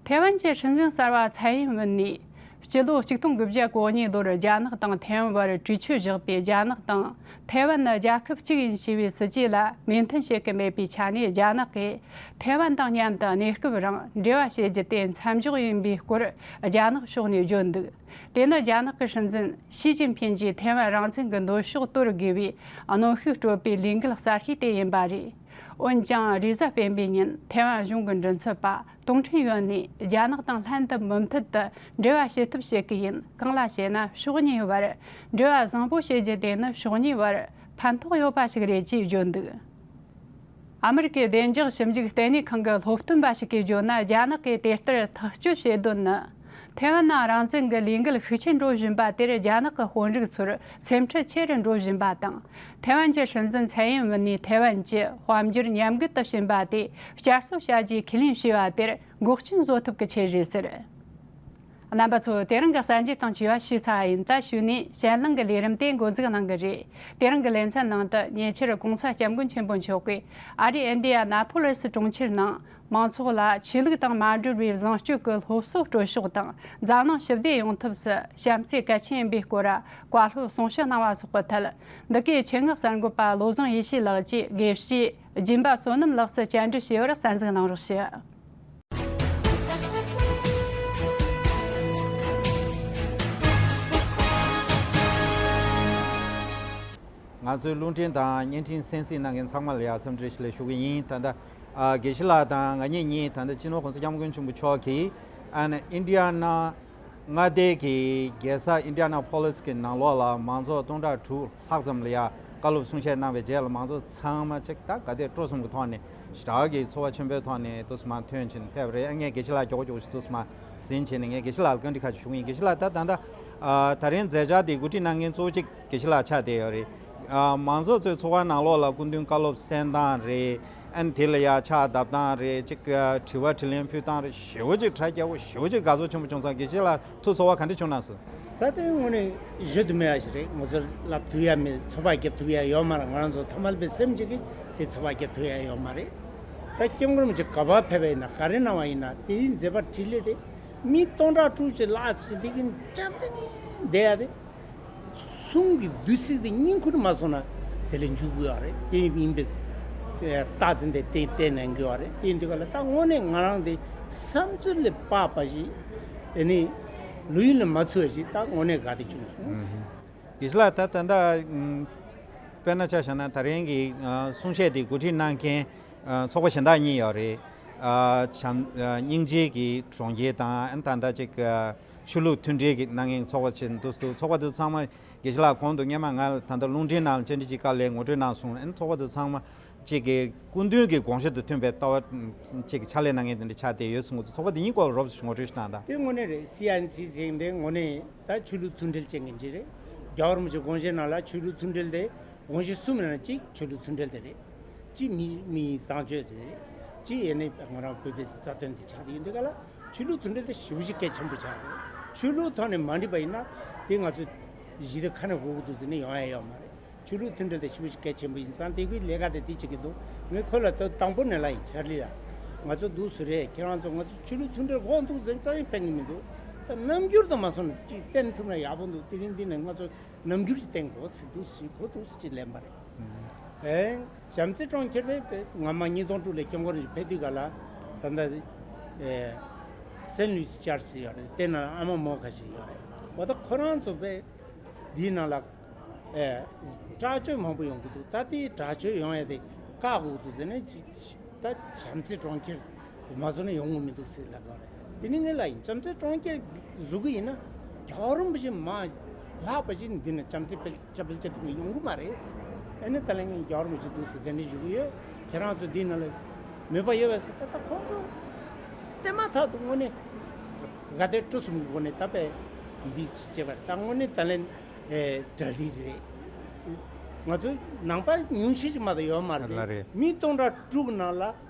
ཐའེ་ཝན་གྱི་སྲིད་འཛིན་གསར་པ་ཚའེ་ཨིན་ཝེན་ནས་ སྤྱི་ལོ་ཆིག་སྟོང་དགུ་བརྒྱ་གོ་གཉིས་ལོར་རྒྱ་ནག་དང་ཐའེ་ཝན་བར་གྲོས་ཆོད་བཞག་པའི་རྒྱ་ནག་དང་ཐའེ་ཝན་ནི་རྒྱལ་ཁབ་གཅིག་ཡིན་ཞེས་པའི་སྲིད་ཇུས་ལ་མོས་མཐུན་བྱེད་ཀྱི་མེད་པའི་ཆ་ནས། རྒྱ་ནག་གིས་ཐའེ་ཝན་དང་མཉམ་དུ་གནས་སྐབས་རིང་འབྲེལ་བ་བྱེད་རྒྱུ་དེ་མཚམས་འཇོག་ཡིན་པའི་སྐོར་རྒྱ་ནག་ཕྱོགས་ནས་བརྗོད་འདུག་དེ་ནི་རྒྱ་ནག་གི་སྲིད་འཛིན་ཞི་ཅིན་ཕིན་གྱིས་ཐའེ་ཝན་རང་བཙན་གྱི་འདོད་ཕྱོགས་དོར་དགོས་པའི་གནོན་ཤུགས་སྤྲོད་པའི་ལས་འགུལ་གསར་ཤོས་དེ་ཡིན་པ་རེད། འོན་ཀྱང་། རེས་གཟའ་སྤེན་པའི་ཉིན་ཐའེ་ཝན་གཞུང་གི་མགྲིན་ཚབ་པ་ཏུང་ཁྲིན་ཡོན་ནས་རྒྱ་ནག་དང་ལྷན་དུ་མུ་མཐུད་དུ་འབྲེལ་བ་བྱེད་ཐབས་བྱེད་ཀྱི་ཡིན། གང་ལ་ཞེ་ན། ཕྱོགས་གཉིས་བར་འབྲེལ་བ་བཟང་པོ་བྱེད་རྒྱུ་དེ་ནི་ཕྱོགས་གཉིས་བར་ཕན་ཐོགས་ཡོད་པ་ཞིག་རེད་ཅེས་བརྗོད་འདུག་ཨ་མི་རི་ཀའི་བདེ་འཇགས་ཞིབ་འཇུག་ལྟེ་གནས་ཁང་གི་སློབ་སྟོན་པ་ཞིག་གིས་བརྗོད་ན། རྒྱ་ནག་གིས་དེ་ལྟར་ཐག་གཅོད་བྱེད་དོན་ནི། ཐའེ་ཝན་ནང་རང་བཙན་གྱི་ལས་འགུལ་ཤུགས་ཆེན་འགྲོ་བཞིན་པ་དེར་རྒྱ་ནག་གི་དཔོན་རིགས་ཚོར་སེམས་ཁྲལ་ཆེ་རུ་འགྲོ་བཞིན་པ་དང་། ཐའེ་ཝན་གྱི་སྲིད་འཛིན་ཚའེ་ཡིན་ཝུན་ནས་ཐའེ་ཝན་གྱི་དཔལ་འབྱོར་ཉམས་རྒུད་དུ་ཕྱིན་པ་དེ་བསྐྱར་གསོ་བྱ་རྒྱུའི་ཁས་ལེན་བྱས་པ་དེར་འགོག་རྐྱེན་བཟོ་ཐུབ་ཀྱི་ཆེད་རེད་ཟེར། རྣམ་པ་ཚོ། དེ་རིང་གི་གསར་འགྱུར་དང་བཅས་པ་ཞུས་ཚར་བ་ཡིན། ད་གཞུག་ནས་ཞལ་ལུང་གི་ལས་རིམ་དེ་འགོ་འཛུགས་གནང་གི་རེད། དེ་རིང་གི་ལེ་ཚན་ནང་དུ་ཉེ་ཆར་༸གོང་ས་༸སྐྱབས་མགོན་ཆེན་པོ་མཆོག་གིས་ཨ་རིའི་ཨིན་ཌི་ཡ་ན་པོ་ལི་སི་གྲོང་ཁྱེར་ནང་མང་ཚོགས་ལ་ཆོས་ལུགས་དང་མ་འབྲེལ་བའི་བཟང་སྤྱོད་ཀྱི་སློབ་གསོ་སྤྲོད་ཕྱོགས་དང་འཛམ་གླིང་ཞི་བདེ་ཡོང་ཐབས་སུ་བྱམས་བརྩེ་གལ་ཆེན་ཡིན་པའི་སྐོར་བཀའ་སློབ་གསུང་བཤད་གནང་བ་སོགས་ཀྱི་ཐད། འདི་གའི་ཆེད་མངགས་གསར་འགོད་པ་བློ་བཟང་ཡེ་ཤེས་ལགས་ཀྱིས་དགེ་བཤེས་སྦྱིན་པ་བསོད་ནམས་ལགས་སུ་བཅར་འདྲི་བྱས་པར་གསན་གཟིགས་གནང་རོགས་ཞུ། ང་ཚོའི་རླུང་འཕྲིན་དང་བརྙན་འཕྲིན་གསན་གཟིགས་གནང་མཁན་ཚང་མ་ལ་ཡང་འཚམས་འདྲི་ཞུ་ཞུ་གི་ཡིན། ད་ལྟ་ཨ་དགེ་བཤེས་ལགས་དང་ང་གཉིས་གཉིས་ད་ལྟ་སྤྱི་ནོར་༸གོང་ས་༸སྐྱབས་མགོན་ཆེན་པོ་མཆོག་གིས་ཨ་ནི་ཨིན་ཌི་ཡ་ན་མངའ་སྡེ་གི་རྒྱལ་ས་ཨིན་ཌི་ཡ་ན་ཕོ་ལི་སི་གི་ནང་ལོགས་ལ་མང་ཚོགས་སྟོང་ཕྲག་དྲུག་ལྷག་ཙམ་ལ་ཡ་བཀའ་སློབ་གསུང་བཤད་གནང་བའི་རྗེས་ལ་མང་ཚོགས་ཚང་མ་ཅིག་ད་ག་དེ་སྤྲོ་གསུམ་གྱི་ཐོག་ནས་ཞེ་དྲག་གི་ཚོར་བ་ཆེན་པོའི་ཐོག་ནས་འདུག་སེ་མར་ཐོན་ཕྱིན་ཕེབས་རེད། ངས་དགེ་བཤེས་ལགས་མགྱོགས་མགྱོགས་ཤིག་འདུག་སེ་མར་ཟིན་བྱས་ནས་ངས་དགེ་བཤེས་ལགས་ལ་བཀའ་འདྲི་ཁ་ཤས་ཞུ་གི་ཡིན། དགེ་བཤེས་ལགས་ད་ད་ལྟ་ཨ་ད་རིང་མཛད་འཆར་དེ་གོ་སྒྲིག་གནང་མཁན་གཙོ་བོ་གཅིག་དགེ་བཤེས་ལགས་ཆགས་བསྡད་ཡོད་རེད། ཨ་མང་ཚོགས་ཚོའི་ཚོགས་ཁང་ནང་ལོགས་ལ་སྐུ་མདུན་བཀའ་སློབ་གསན་སྟངས་རེད། ཨ་ནི་དེ་ལ་ཡ་ཕྱག་བརྡབ་སྟངས་རེད། ཅིག་ཨ་དྲི་བ་དྲིས་ལན་ཕུལ་སྟངས་རེད། ཞེ་པོ་ཅིག་གྲ་རྒྱས་པོ་ཞེ་པོ་ཅིག་དགའ་ཚོར་ཆེན་པོ་བྱུང་སོང་། དགེ་བཤེས་ལགས་ཐུགས་ཚོར་བ་ག་འདྲ་བྱུང་གནང་སོང་། ད་ལྟའི་དངོས་གནས་བརྗོད་དུ་མེད་པ་ཞིག་རེད། ང་ཚོ་ལབ་ཐུབ་ཡ་མེད། ཚོར་བ་རྒྱབ་ཐུབ་ཡ་ཡོད་མ་རེད། ང་རང་ཚོ་ཐ་མལ་པའི་སེམས་ཅིག་གིས་དེ་ཚོར་བ་རྒྱབ་ཐུབ་ཡ་ཡོད་མ་རེད། ད་སྐྱབས་མགོན་རིན་པོ་ཆེ་ག་པར་ཕེབས་པ་ཡིན་ན་ག་རེ་གནང་བ་ཡིན་ན་དེའི་མཛད་པ་འཕྲིན་ལས་དེ་མི་སྟོང་ཕྲག་དྲུག་ཅིག་ལ་ཅིག་འདི་གིན་འཇམ་ཐིང་ཐིང་བསྡད་ཡ་དེ། གསུང་གི་བདུད་རྩི་དེ་སྙིང་ཁུར་མ་སོང་ན་དེ་ལས་འཇུག་གི་ཡོད་རེད། དེ་ཡིན་པའི་རྟགས་འཛིན་དེ་བསྟན་གནང་གི་ཡོད་རེད། དེ་ཡིན་དུས་ག་ལ་ད་དངོས་གནས་ང་རང་དེ་བསམ་ཚུལ་ལས་དཔག་པ་ཞིག་དེ་ནི་ལོ་ཡུན་ལས་མ་ཚོར་བ་ཞིག་ད་དངོས་གནས་དགའ་བདེ་བྱུང་སོང་། དགེ་བཤེས་ལགས་ད་ད་ལྟ་དཔེར་ན་ཆ་བཞག་ན་ད་རིང་གི་གསུང་བཤད་འདི་གོ་སྒྲིག་གནང་མཁན་ཚོགས་པ་གཞན་དག་གཉིས་ཡོད་རེད། བྱམས་སྙིང་རྗེ་གི་གྲོང་ཁྱེར་དང་ད་ལྟ་ཅིག་ཆོས་ལུགས་མཐུན་སྒྲིལ་གྱི་གནང་མཁན་ཚོགས་པ་ཆེན་འདུག་འདུག་ཚོགས་པ་དེ་ཚང་མ་དགེ་བཤེས་ལགས་གོང་དུ་སྔོན་མ་ང་ད་ལྟ་རླུང་འཕྲིན་ནང་ལ་བཅར་འདྲི་ཅིག་བཀའ་ལན་ངོ་སྤྲོད་གནང་སོང་། ཨ་ནི་ཚོགས་པ་དེ་ཚང་མ་གཅིག་གི་སྐུ་མདུན་གྱི་དགོངས་གཞི་དང་མཐུན་པའི་ལྟ་བ་གཅིག་གི་ཕྱག་ལས་གནང་མཁན་དེ་འདྲ་ཆགས་བསྡད་ཡོད་གསུང་གི་འདུག་ཚོགས་པ་དེ་གཉིས་སྐོར་ལ་རོབ་ཙམ་ངོ་སྤྲོད་ཞིག་གནང་དང་། དེ་དངོས་གནས་རེད། སི་ཨེན་སི་ཟེར་མཁན་དེ་དངོས་གནས་ད་ཆོས་ལུགས་མཐུན་སྒྲིལ་བྱེད་མཁན་ཅིག་རེད། རྒྱལ་བ་རིན་པོ་ཆེའི་དགོངས་གཞིའི་ནང་ལ་ཆོས་ལུགས་མཐུན་སྒྲིལ་དེ་དགོངས་གཞི་གསུམ་ཡིན་ན་གཅིག་ཆོས་ལུགས་མཐུན་སྒྲིལ་དེ་རེད། གཅིག་མི་མིའི་བཟང་སྤྱོད་དེ་རེད། གཅིག་ཡིན་ན་ང་རང་བོད་པའི་རྩ་དོན་དེ་ཆགས་བསྡད་ཡོད་འདུག་ག་ལ། ཆོས་ལུགས་མཐུན་སྒྲིལ་དེ་ཞེ་པོ་ཅིག་གལ་ཆེན་པོ་ཆགས་རེད། ཆོས་ལུགས་ཐོག་ནས་མ་འགྲིག་པ་ཡིན་ན་དེ་ང་ཚོ་ཞི་བདེ་ཁ་ནས་དགོས་ཀྱི་འདུག་ཟེར་ནས་ཡོང་ཡ་ཡོད་མ་རེད། ཆོས་ལུགས་མཐུན་སྒྲིལ་དེ་ཞེ་པོ་ཅིག་གལ་ཆེན་པོ་ཡིན་ཙང་དེ་ཁོའི་ལས་ཀ་དེ་དེ་བྱེད་ཀྱི་འདུག་ངས་ཁོ་ལ་ད་དང་པོ་ནས་ལབ་ཡིན། ཆར་ལི་ལ་ང་ཚོ་འདུག་སེ་རེད། ཁྱེད་རང་ཚོ་ང་ཚོ་ཆོས་ལུགས་མཐུན་སྒྲིལ་དགོས་འདུག་ཟེར་རྩ་ཡིན་ཕན་གྱི་མི་འདུག་ད་རྣམ་འགྱུར་དུ་མ་སོང་ན་ཅིག་བསྟན་ཐུབ་ན་ཡག་པོ་འདུག་དེ་རིང་འདི་ནས་ང་ཚོ་རྣམ་འགྱུར་ཅིག་བསྟན་དགོས་ཟེར་འདུག་ཟེར་ཁོ་འདུག་ཟེར་ཅིག་ལན་པ་རེད། ཨེ། བྱམས་བརྩེ་གྲོང་ཁྱེར་དེ་དེ་སྔ་མ་ཉིས་སྟོང་དྲུག་ལ་སྐྱབས་མགོན་རིན་པོ་ཆེ་ཕེབས་དུས་ག་ལ་ད་ལྟ་ཨེ་སེན་ལུའི་སི་ཅར་ཅི་ཡོད་རེད། དེ་ན་ཨ་མ་མོ་ཁ་ཤས་ཡོད་རེད། འོ་ད་ཁོ་རང་ཚོ་དཔེ་འདིའི་ནང་ལ་ཨེ་དྲག་སྤྱོད་མང་པོ་ཡོང་གི་འདུག་ད་དེའི་དྲག་སྤྱོད་ཡོང་ཡ་དེ་བཀག་དགོས་འདུག་ཟེར་ནས་ཅི་ད་བྱམས་བརྩེ་གྲོང་ཁྱེར་མ་བཟོ་ན་ཡོང་གི་མི་འདུག་ཟེར་ལབ་པ་རེད། དེ་ནི་ངས་ལབ་ཡིན། བྱམས་བརྩེ་གྲོང་ཁྱེར་བཟོ་གི་ཡིན་ན་རྒྱལ་བ་རིན་པོ་ཆེ་མ་ལྷག་པ་ཅིག་འདི་ནས་བྱམས་བརྩེ་སྤེལ་ཁྱབ་སྤེལ་ཆེ་ཐུབ་ནས་ཡོང་གི་མ་རེད། ཨ་ནི་ད་ལན་ངས་རྒྱལ་བ་རིན་པོ་ཆེ་འདུག་ཟེར་དེ་འདྲ་ཞུ་གི་ཡོད། ཁྱེད་རང་ཚོ་འདིའི་ནང་ལ་མོས་པ་ཡོད་པས་ཟེར། ད་ལྟ་ཁོང་ཚོ་བལྟས་མ་ཐག་ཏུ་དངོས་གནས་དགའ་དད་སྤྲོ་གསུམ་གྱི་སྒོ་ནས་ད་དཔེ་འདི་བྱེད་པར་ད་དངོས་གནས་ད་ལན་གྲ་སྒྲིག་རེད། ང་ཚོ་ནང་པ་ཉུང་ཤས་ཤིག་མ་གཏོགས་ཡོད་མ་རེད། ལགས་རེད། མི་སྟོང་ཕྲག་དྲུག་ནང་ལ་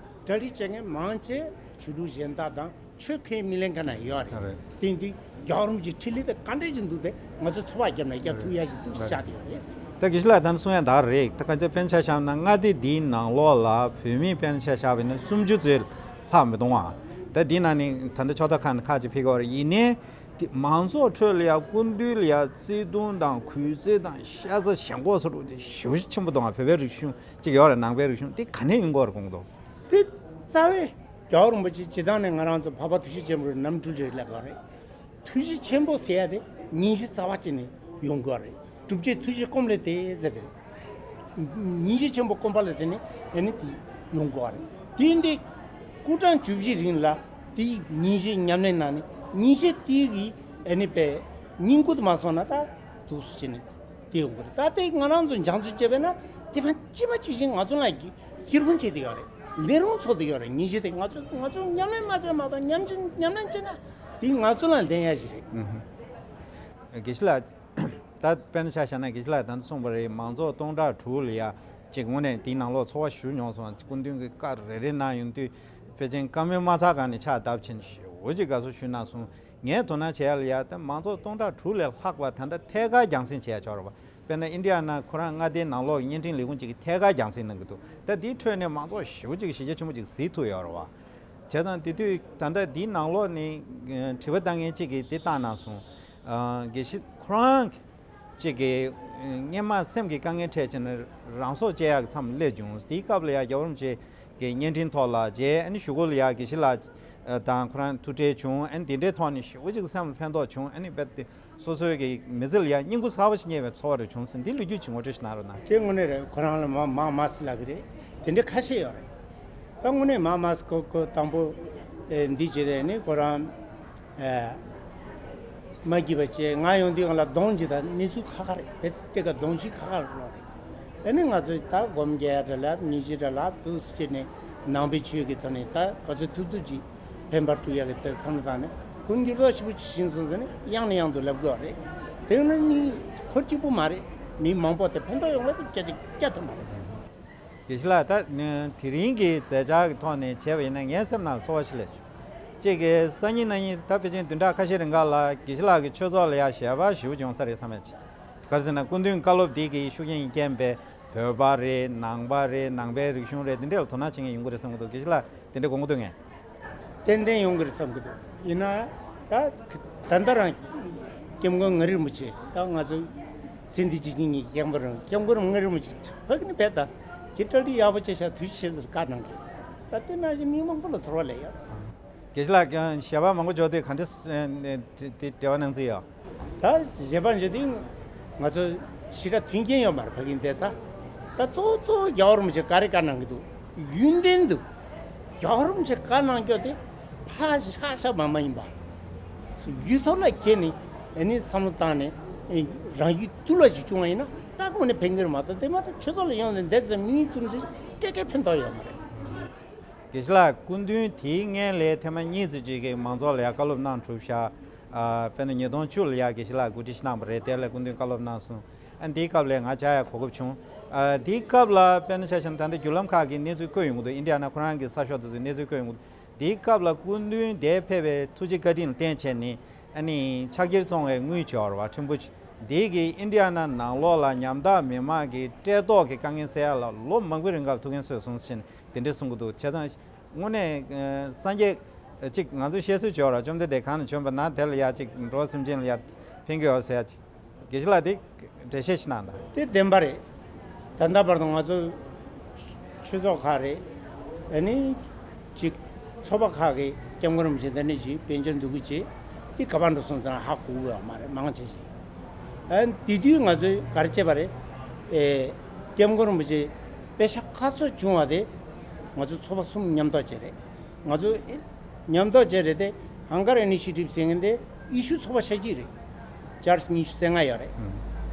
གྲ་སྒྲིག་བྱེད་མཁན་མང་ཆེ་ཆོས་ལུགས་གཞན་དག་དང་། ཆོས་ཁས་མི་ལེན་མཁན་ཡོད་རེད། རེད། དེ་འདི་རྒྱལ་བ་རིན་པོ་ཆེའི་འཕྲིན་ལས་དེ་ག་འདྲས་ཅིག་འདུག་དེ་ང་ཚོ་ཚོར་བ་བརྒྱབ་ན་རྒྱབ་ཐུབ་ཡ་ཞིག་འདུག་ཟེར་བྱ་དེ་ཡོད་རེད། ད་དགེ་བཤེས་ལགས་ད་ནི་གསུང་ཡ་ད་རེད། ད་ག་ཚོད་དཔེར་ན་ཆ་བཞག་ན་མངའ་སྡེ་འདིའི་ནང་ལོགས་ལ་བོད་མི་དཔེར་ན་ཆ་བཞག་པ་ཡིན་ན་སུམ་ཅུ་ཙམ་ལྷག་མི་གཏོང་བ། ད་འདི་ནང་ནས་ད་ལྟ་ཕྱོགས་མཐའ་ཁག་ནས་ཁག་ཅིག་ཕེབས་ཀྱི་ཡོད་རེད། ཡིན་ནའི་ དེ་མང་ཚོགས་ཁྲོད་ལ་ཡ་སྐུ་མདུན་ལ་ཡ་བརྩེ་དུང་དང་གུས་བརྩི་དང་ཤ་ཚ་ཞེན་ཁོག་ཟེར་བ་དེ་ཞེ་པོ་ཆེན་པོ་འདུག་ཨ། བོད་པའི་རིག་གཞུང་གཅིག་ཡོད་རེད། ནང་པའི་རིག་གཞུང་དེ་ག་ནས་ཡོང་གི་ཡོད་རེད་དགོངས་འདུག་དེ་རྩ་བའི་རྒྱལ་བ་རིན་པོ་ཆེ་སྤྱིར་བཏང་ནས་ང་རང་ཚོ་འཕགས་པ་ཐུགས་རྗེ་ཆེན་པོ་རེད། ནམ་འགྲུལ་རེད་ལབ་པ་རེད། ཐུགས་རྗེ་ཆེན་པོ་ཟེར་ཡ་དེ་སྙིང་རྗེ་རྩ་བ་གཅིག་ནས་ཡོང་དགོས་རེད། སྒྲུབ་བྱེད་ཐུགས་རྗེ་སྐོམ་ལས་ཏེ་ཟེར་ཏེ། སྙིང་རྗེ་ཆེན་པོ་སྐོམ་པ་ལ་བརྟེན་ནས་ཨ་ནི་དེ་ཡོང་དགོས་རེད། དེ་ཡིན་དུས་སྐུ་ཕྲེང་བཅུ་བཞིའི་རིང་ལ་དེ་སྙིང་རྗེ་ཉམས་ལེན་གནང་ནས་སྙིང་རྗེ་དེ་གི་ཨ་ནི་པའི་སྙིང་ཁུ་དུ་མ་སོང་ན་ད་འདུག་སེ་བྱས་ནས་དེ་ཡོང་གི་རེད། ད་དེ་ང་རང་ཚོ་སྦྱང་བརྩོན་བྱས་པས་ན་དེ་ཕན་ཅི་མ་ཅི་བཞིན་ང་ཚོ་ལ་སྐྱིད་སྡུག་བྱེད་དེ་ཡོད་རེད། ལས་རུང་ཚོགས་དེ་ཡོད་རེད། སྙིང་རྗེ་དེ་ང་ཚོ་ང་ཚོ་ཉམས་ལེན་མ་བྱས་མ་གཏོགས་ཉམས་ཅི་ཉམས་ལེན་བྱས་ན་དེ་ང་ཚོ་ལ་ལྡན་ཡ་ཞིག་རེད། ཨུ་ཧུ། དགེ་བཤེས་ལགས། ད་དཔེར་ན་ཆ་བཞག་ན་དགེ་བཤེས་ལགས་ད་ལྟ་གསུངས་པ་རེད། མང་ཚོགས་སྟོང་ཕྲག་དྲུག་ལ་ཡ་གཅིག་དངོས་གནས་དེའི་ནང་ལོགས་ཚོགས་པ་ཞུ་མྱོང་སོང་། སྐུ་མདུན་གྱི་བཀའ་རེ་རེ་གནང་ཡོང་དུས་ཕལ་ཆེར་བཀའ་མོལ་མ་ཚར་གོང་ནས་ཕྱག་བརྡབ་ཕྱིན་ཞེ་པོ་ཅིག་དགའ་བསུ་ཞུས་གནང་སོང་། ངས་དོ་སྣང་བྱས་ཡ་ལ་ཡ་ད་མང་ཚོགས་སྟོང་ཕྲག་དྲུག་ལས་ལྷག་པ་ད་ལྟ་ཐད་ཀར་རྒྱང་སྲིང་བྱས་ཡ་ཆོག་རེད་པ། དཔེར་ན་ཨིན་ཌི་ཡ་ནང་ཁོ་རང་མངའ་སྡེའི་ནང་ལོགས་ཀྱི་བརྙན་འཕྲིན་ལས་ཁུངས་གཅིག་གིས་ཐད་ཀར་རྒྱང་སྲིང་གནང་གི་འདུག་ད་དེའི་ཁྲོད་ནས་མང་ཚོགས་ཞེ་པོ་ཅིག་གིས་གཞི་རྒྱ་ཆེན་པོ་ཅིག་གཟིགས་ཐུབ་ཡོད་རེད་པ། བྱས་ཙང་དེ་དུས་ད་ལྟ་འདིའི་ནང་ལོགས་ནས་ཨ་དྲི་བ་བཏང་མཁན་གཅིག་གིས་འདི་བཏང་གནང་སོང་། ཨ་དགེ་བཤེས་ཁོ་རང་གཅིག་གིས་ཨ་སྔོན་མ་སེམས་ཀྱི་དཀའ་ངལ་འཕྲད་བྱས་ནས་རང་སྲོག་བཅད་ཡག་གི་མཚམས་སླེབས་བྱུང་། དེའི་སྐབས་ལ་ཡ་རྒྱལ་བ་རིན་པོ་ཆེ་གི་བརྙན་འཕྲིན་ཐོག་ལ་མཇལ། ཨ་ནི་གཞུག་གུ་ལ་ཡ་དགེ་བཤེས་ལགས་དང་ཁོ་རང་ཐུག་འཕྲད་བྱུང་། ཨ་ནི་འདི་འདྲའི་ཐོག་ནས་ཞེ་པོ་ཅིག་སེམས་ལ་ཕན་ཐོགས་བྱུང་། ཨ་ནི་རྦད་དེ་སོ་སོའི་གི་མི་ཚེ་ལ་ཡ་སྙིང་པོ་གསར་པ་ཞིག་རྙེད་པའི་ཚོར་བ་རེ་བྱུང་ཟིན། འདི་ལོ་རྒྱུས་ཅིག་ངོ་སྤྲོད་ཞིག་གནང་རོགས་གནང་། དེ་དངོས་གནས་རེད། ཁོ་རང་ལ་མ་མ་མ་སི་ལབ་གི་རེད། དེ་འདྲ་ཁ་ཤས་ཡོད་རེད། ད་དངོས་གནས་མ་མ་སི་ཁོ་ཁོ་དང་པོ་ཨེ་འདི་བྱས་ཏེ་ནི་ཁོ་རང་ཨེ་མ་སྐྱིད་པ་བྱས། ང་ཡོང་དུས་ང་ལ་གདོང་གཅིག་དང་གནས་ཚུལ་ཁ་ཁ་རེད། དེ་དེ་ག་གདོང་གཅིག་ཁ་ཁ་རེད། ཨ་ནི་ང་ཚོས་ད་སྒོམ་རྒྱག་ཡ་འདྲ་ལབ་སྙིང་རྗེ་འདྲ་ལབ་འདུག་སེ་བྱས་ནས་ནང་པའི་ཆོས་ཀྱི་ཐོག་ནས་ད་ག་ཚོད་ཐུབ་ཐུབ་ཅིག་ཕན་པ་སྤྲོད་ཡག་གི་དེ་བསམ་བློ་བཏང་ནས་ཁོ་འགྱུར་ལྡོག་ཆེན་པོ་ཅིག་ཕྱིན་སོང་ཟེར་ནས་ཡང་ནས་ཡང་དུ་ལབ་དགོས་པ་རེད། དེ་ནི་མི་ཁོ་གཅིག་པུ་མ་རེད། མི་མང་པོ་དེ་ཕན་ཐོགས་ཡོང་བ་དེ་སྐད་ཆ་བརྒྱ་ཐམ་པ་རེད། དགེ་བཤེས་ལགས། ད་ནི་དེ་རིང་གི་མཛད་འཆར་གྱི་ཐོག་ནས་བྱས་པ་ཡིན་ན་ངའི་སེམས་ནང་ཚོར་བ་ཞིག་སླེབས་བྱུང་། གཅིག་གི་སང་ཉིན་གནངས་ཉིན་ད་ཕལ་ཆེར་བདུན་ཕྲག་ཁ་ཤས་རིང་ག་ལ་དགེ་བཤེས་ལགས་ཀྱི་ཆོས་ཚོགས་ལ་ཡ་ཞལ་པར་ཞེ་པོ་ཅིག་ཡོང་ས་རེད་བསམ་ཡ་ཅིག་ག་རེ་ཟེར་ན་སྐུ་མདུན་བཀའ་སློབ་འདི་གི་ཤུགས་རྐྱེན་རྐྱེན་པས་བོད་པ་རེད། ནང་པ་རེད། ནང་པའི་རིག་གཞུང་རེད། འདི་འདྲ་ལ་དོ་སྣང་བྱེད་མཁན་ཡོང་གི་རེད་བསམ་གྱི་འདུག་དགེ་བཤེས་ལགས་དེ་འདྲ་དགོངས་ཀྱི་འདུག་ངས། ཏན་ཏན་ཡོང་གི་རེད་བསམ་གྱི་འདུག་ཡིན་ན་ད་ད་ལྟ་རང་སྐྱབས་མགོན་ངག་དབང་རིན་པོ་ཆེ་ད་ང་ཚོ་སེམས་སྡེ་བཅུ་གཉིས་ཀྱི་སྐྱབས་མགོན་རིན། སྐྱབས་མགོན་ངག་དབང་རིན་པོ་ཆེ་ཕ་གི་ནས་བས་ད་ཁྱེད་གྲ་སྒྲིག་ཡག་པོ་བྱས་ཤག་ཐུགས་རྗེ་ཆེ་ཟེར་བཀའ་གནང་གི། ད་དེ་ནང་བཞིན་མི་མང་པོ་ལ་ཚོར་བ་སླེབས་ཡོད། དགེ་བཤེས་ལགས་ཀྱང་ཞལ་པར་མང་པོ་འབྱོར་དུས་ག་འདྲ་ཨ་དེ་འབྲེལ་བ་གནང་རྩིས་ཡོད། ད་ཞལ་པར་འབྱོར་དུས་ང་ཚོ་ཞེ་དྲག་མཐུན་རྐྱེན་ཡོད་མ་རེད། ཕ་གིའི་བསྡད་ས། ད་གཙོ་བོ་གཙོ་བོ་རྒྱལ་བ་རིན་པོ་ཆེ་ག་རེ་བཀའ་གནང་གི་འདུག་ཡུན་བརྟན་དུ་རྒྱལ་བ་རིན་པོ་ཆེ་བཀའ་གནང་རྒྱུ་དེ་ཕར་ཤ་ཤ་མ་མ་ཡིན་པ། ཡུལ་ཐོག་ལ་ཁྱེར་ནས་ཨ་ནི་བསམ་བློ་བཏང་ནས་ཨེ་རང་ཡུལ་ཐོག་ལ་ཞིག་བྱུང་བ་ཡིན་ན་ད་དངོས་གནས་ཕན་གྱི་རེད་མ་གཏོགས་དེ་མ་གཏོགས་ཆོས་ཚོགས་ལ་ཡོང་ནས་འདས་ཙམ་མི་ཚུན་ཚོད་སྐད་སྐད་ཕན་ཐོགས་ཡོད་མ་རེད། དགེ་བཤེས་ལགས་སྐུ་མདུན་དེའི་སྔོན་ལ་ཐེངས་མ་གཉིས་ཙམ་ཅིག་གིས་མང་ཚོགས་ལ་ཡ་བཀའ་སློབ་གནང་གྲུབ་ཤག་ཨ་དཔེར་ན་ཉིས་སྟོང་བཅུ་ལ་ཡ་དགེ་བཤེས་ལགས་གོ་སྒྲིག་ཞིག་གནང་བ་རེད། དེ་ལ་སྐུ་མདུན་བཀའ་སློབ་གནང་སོང་། ཨ་འདིའི་སྐབས་ལ་ང་བཅར་ཡ་གོ་སྐབས་བྱུང་། ཨ་དེའི་སྐབས་ལ་དཔེར་ན་ཆ་བཞག་ན་ད་ལྟ་བརྒྱུད་ལམ་ཁག་གིས་གནས་ཚུལ་བཀོད་ཡོང་གི་འདུག་ཨིན་ཌི་ཡ་ན་ཁོ་རང་གི་གསར་ཤོག་དེ་ཚོས་གནས་ཚུལ་བཀོད་ཡོང་གི་འདུག་དེའི་སྐབས་ལ་སྐུ་མདུན་འདིར་ཕེབས་པའི་ཐུགས་རྗེ་བཀའ་དྲིན་ལ་བརྟེན་བྱས་ནས་ཨ་ནི་ཕྱག་འཁྱེར་བཙོང་བའི་དངུལ་བྱས་པ་རེད་པ། ཕྲན་བུ་ཅིག་འདི་གིས་ཨིན་ཌི་ཡ་ན་ནང་ལོགས་ལ་ཉམ་ཐག་མི་མང་གི་བཀྲེས་ལྟོགས་ཀྱི་དཀའ་ངལ་སེལ་ཡ་ལ་ལོ་མང་པོའི་རིང་ག་ལ་ཐུགས་འགན་གསོས་སོང་ཟེར་ནས་དེ་འདྲས་གསུང་གི་འདུག་བྱས་ཙང་དངོས་གནས་ཨ་སངས་རྒྱས་ཅིག་ང་ཚོས་བཤད་སྲོལ་བྱས་པ་རེད། བཅོམ་ལྡན་འདས་གང་ནས་བྱོན་པ་ན་དེ་ལ་ཡ་ཅིག་འགྲོ་བ་སེམས་ཅན་ལ་ཡ་ཕན་གྱི་ཡོད་ཟེར་ཡ་ཅིག་དགེ་བཤེས་ལགས་དེ་འགྲེལ་བཤད་ཞིག་གནང་དང་། དེ་བདེན་པ་རེད། ད་ལྟ་བར་དུ་ང་ཚོ་ཆོས་ཚོགས་ཁག་རེད། ཨ་ནི་ཅིག་ཚོགས་པ་ཁག་གིས་སྐྱབས་མགོན་རིན་པོ་ཆེ་འདི་ནས་ཅིག་དཔལ་འབྱོར་འདུ་འགོད་བྱས་དེ་ག་པར་འགྲོ་སོང་ཙང་ཧ་གོ་གི་ཡོད་མ་རེད། མང་ཆེ་ཞིག་ཨ་དེ་དུས་ང་ཚོས་ག་རེ་བྱས་པ་རེད། ཨེ་སྐྱབས་མགོན་རིན་པོ་ཆེ་པེ་ཤག་ག་ཚོད་བྱུང་བ་དེ་ང་ཚོ་ཚོགས་པ་གསུམ་མཉམ་ཐོག་བྱས་རེད། ང་ཚོ་མཉམ་ཐོག་བྱས་རེད་དེ། ཧང་གར་ཨི་ནི་ཤི་ཊིབ་ཟེར་མཁན་དེ་ཨི་ཤུ་ཚོགས་པ་ཆ་གཅིག་རེད། བརྒྱ་ཆ་ཉི་ཤུ་རྩ་ལྔ་ཡོད་རེད།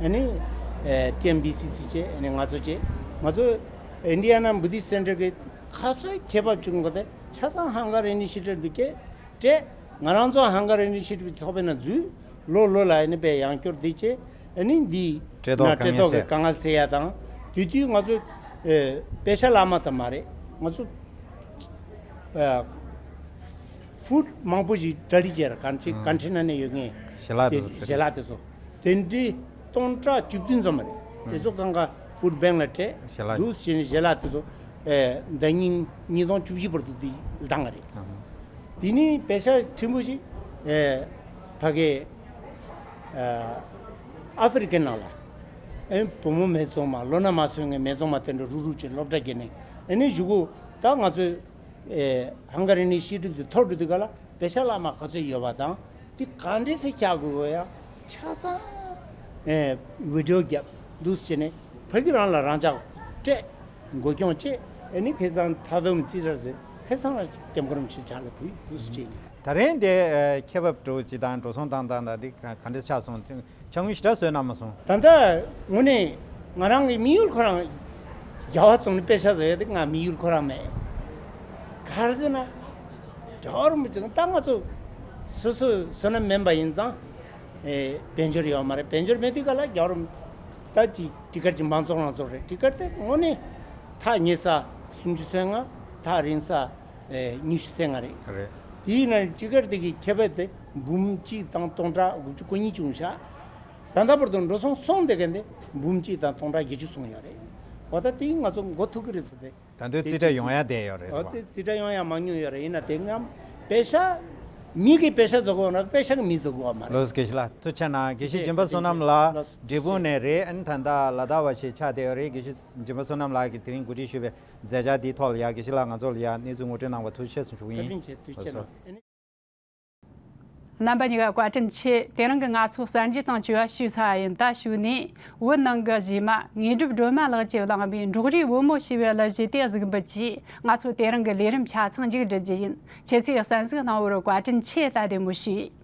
ཨ་ནི་ཨེ་ཊི་ཨེམ་བི་སི་སི་བྱས། ཨ་ནི་ང་ཚོ་བྱས། ང་ཚོ་ཨིན་ཌི་ཡ་ན་བུ་དིསི་སེན་ཊར་གི་ག་ཚོད་ཁྱད་པར་བྱུང་གོ་དེ་ཆ་ཚང་ཧང་གར་ཨི་ནི་ཤི་ཊིབ་འདུག་གས་སྤྲད། ང་རང་ཚོ་ཧང་གར་ཨི་ནི་ཤི་ཊིབ་ཚོགས་པའི་ནང་འཛུལ། ལོ་ལོ་ལ་ཨ་ནི་པའི་ཡང་སྐྱོར་འདི་བྱས། ཨ་ནི་འདི་བཀྲེས་ལྟོགས་ན་བཀྲེས་ལྟོགས་ཀྱི་དཀའ་ངལ་སེལ་ཡ་དང་། དེ་དུས་ང་ཚོ་ཨེ་པེ་ཤ་ལ་མ་ཙམ་མ་རེད། ང་ཚོ་ཨེ་ཧྥུཌ་མང་པོ་ཞིག་གྲ་སྒྲིག་བྱས་ར། གང་ཅི་ཨང་། ཀན་ཊེ་ནར་ནས་ཡོད་མཁན་ཞལ་ལག་དེ་དེ་ཚོ་ཞལ་ལག་དེ་ཚོ་དེ་འདྲའི་སྟོང་ཕྲག་བཅུ་བདུན་ཙམ་རེད། དེ་ཚོ་གང་ག་ཧྥུཌ་བེང་ལ་སྤྲད་ཞལ་ལག་འདུག་ཟེར་ནས་ཞལ་ལག་དེ་ཚོ་ཨེ་ཟླ་ཉིན་ཉིས་སྟོང་བཅུ་བཞི་བར་དུ་དེ་བཏང་བ་རེད། ཨང་། དེ་ནས་པེ་ཤ་ཕྲན་བུ་ཞིག་ཨེ་ ཕ་གི་ཨ་ཨ་ཧྥེ་རི་ཀའི་ནང་ལ་ཨེ་བུ་མོ་མེད་ཚང་མ་ལོ་ན་མ་སོན་མཁན་མེད་ཚང་མ་དེ་འདྲ་རུག་རུག་ཅིག་སློབ་གྲྭ་བརྒྱབ་ནས་ཨེ་ནི་གཞུག་གུ་ད་ང་ཚོས་ཨེ་ཧང་ག་རི་ནས་བཤད་སྒྲུབ་དེ་ཐོར་འགྲོ་དུས་ག་ལ་པེ་ཤ་བླ་མ་ག་ཚོད་ཡོད་པ་དང་དེ་ག་འདྲས་སེ་བཞག་དགོས་ཡ་ཆ་ཚང་ཨེ་བི་ཌི་ཡོ་བརྒྱབ་འདུག་སེ་བྱས་ནས་ཕ་གི་རང་ལ་རང་འཇགས་སྤྲད། འགོ་སྐྱོང་བྱས་ཨ་ནི་ཁ་སང་མཐའ་སྡོམ་རྩིས་ར་རེད། ཁ་སང་ལ་སྐྱབས་མགོན་རིན་པོ་ཆེ་ཕྱག་ལ་ཕུལ་འདུག་སེ་བྱས་ནས། ད་རིང་དེ་ཨ་ཁེ་བབ་འགྲོ་ཅི་དང་འགྲོ་སོང་བཏང་སྟངས་དང་དེ་ག་ག་འདྲ་ཆགས་སོང་། ཅང་ཡུན་ཞེ་དྲག་བཟོས་གནང་མ་སོང་། ད་ལྟ་དངོས་གནས་ང་རང་གི་དམིགས་ཡུལ་ཁོ་རང་རྒྱལ་བ་ཚོ་ནི་པེ་ཤ་བཟོ་ཡ་དེ་ང་དམིགས་ཡུལ་ཁོ་རང་མེད། ག་རེ་ཟེར་ན་རྒྱལ་བ་རིན་པོ་ཆེ་ད་ང་ཚོ་སོ་སོའི་བསོད་ནམས་མིན་པ་ཡིན་ཙང་ཨེ་དཔལ་འབྱོར་ཡོད་མ་རེད། དཔལ་འབྱོར་མེད་དུས་ག་ལ་རྒྱལ་བ་རིན་ད་ཅིག་ཊི་ཀེ་ཊི་ཅིག་མང་ཚོགས་རང་ཚོགས་རེད། ཊི་ཀེ་ཊི་དེ་དངོས་གནས་ཐག་ཉེ་ས་སུམ་ཅུ་སོ་ལྔ། ཐག་རིང་ས་ཨེ་ཉི་ཤུ་རྩ་ལྔ་རེད། རེད། དེའི་ནང་ཊི་ཀེ་ཊི་དེ་གི་ཁྱད་པར་དེ་འབུམ་གཅིག་དང་སྟོང་ཕྲག་དགུ་བཅུ་གོ་གཉིས་བྱུང་ཤག་ད་ལྟ་བར་དུ་འགྲོ་སོང་སོང་བསྡད་མཁན་དེ་འབུམ་གཅིག་དང་སྟོང་ཕྲག་བརྒྱད་ཅུ་སོང་ཡོད་རེད། འོ་ད་དེ་ང་ཚོ་མགོ་ཐུག་གི་རེད་ཟེར་ཏེ། ད་དུང་རྩིས་ཁྲ་ཡོང་ཡ་བསྡད་ཡོད་རེད་བ། འོ་དེ་རྩིས་ཁྲ་ཡོང་ཡ་མང་ཉུང་ཡོད་རེད། ཡིན་ན་དེ་ངམ་པེ་ཤ་མི་གིས་པེ་ཤ་བཟོ་དགོས་ན་པེ་ཤ་གིས་མི་བཟོ་དགོས་བ་མ་རེད། ལགས་སོ། དགེ་བཤེས་ལགས་ཐུགས་རྗེ་གནང་། དགེ་བཤེས་ལགས་སོ། སྦྱིན་པ་བསོད་ནམས་ལགས་ལགས་སོ། འབྲས་སྤུངས་ནས་རེད། ཨ་ནི་ད་ལྟ་ལ་དྭགས་བ་ཞིག་ཆགས་བསྡད་ཡོད་རེད། དགེ་བཤེས་སྦྱིན་པ་བསོད་ནམས་ལགས་ཀྱིས་དེ་རིང་གོ་སྒྲིག་ཞུས་པའི་མཛད་འཆར་འདིའི་ཐོག་ལ་ཡ་དགེ་བཤེས་ལགས་ང་ཚོ་ལ་ཡ་གནས་ཚུལ་ངོ་སྤྲོད་གནང་བར་ཐུགས་རྗེ་ཆེ་ཞུ་གི་ཡིན། བཀའ་དྲིན་ཆེ། ཐུགས་རྗེ་ཆེ་གནང་། རྣམ་པ་གཉིས་ཀ་བཀའ་དྲིན་ཆེ། དེ་རིང་གི་ང་ཚོ་གསར་འགྱུར་དང་བཅས་པ་ཞུས་ཚར་བ་ཡིན། ད་གཞུག་ནས་བོད་ནང་གི་གཞས་མ་དངོས་གྲུབ་སྒྲོལ་མ་ལགས་ཀྱིས་བླངས་པའི་འབྲོག་རིའི་བུ་མོ་ཞེས་པའི་གླུ་གཞས་དེ་གཟིགས་འབུལ་གྱིས་ང་ཚོ་དེ་རིང་གི་ལས་རིམ་ཆ་ཚང་མཇུག་སྒྲིལ་རྒྱུ་ཡིན། ཁྱེད་ཚོས་གསན་གཟིགས་གནང་བར་བཀའ་དྲིན་ཆེ། ད་བདེ་མོ་བྱོས།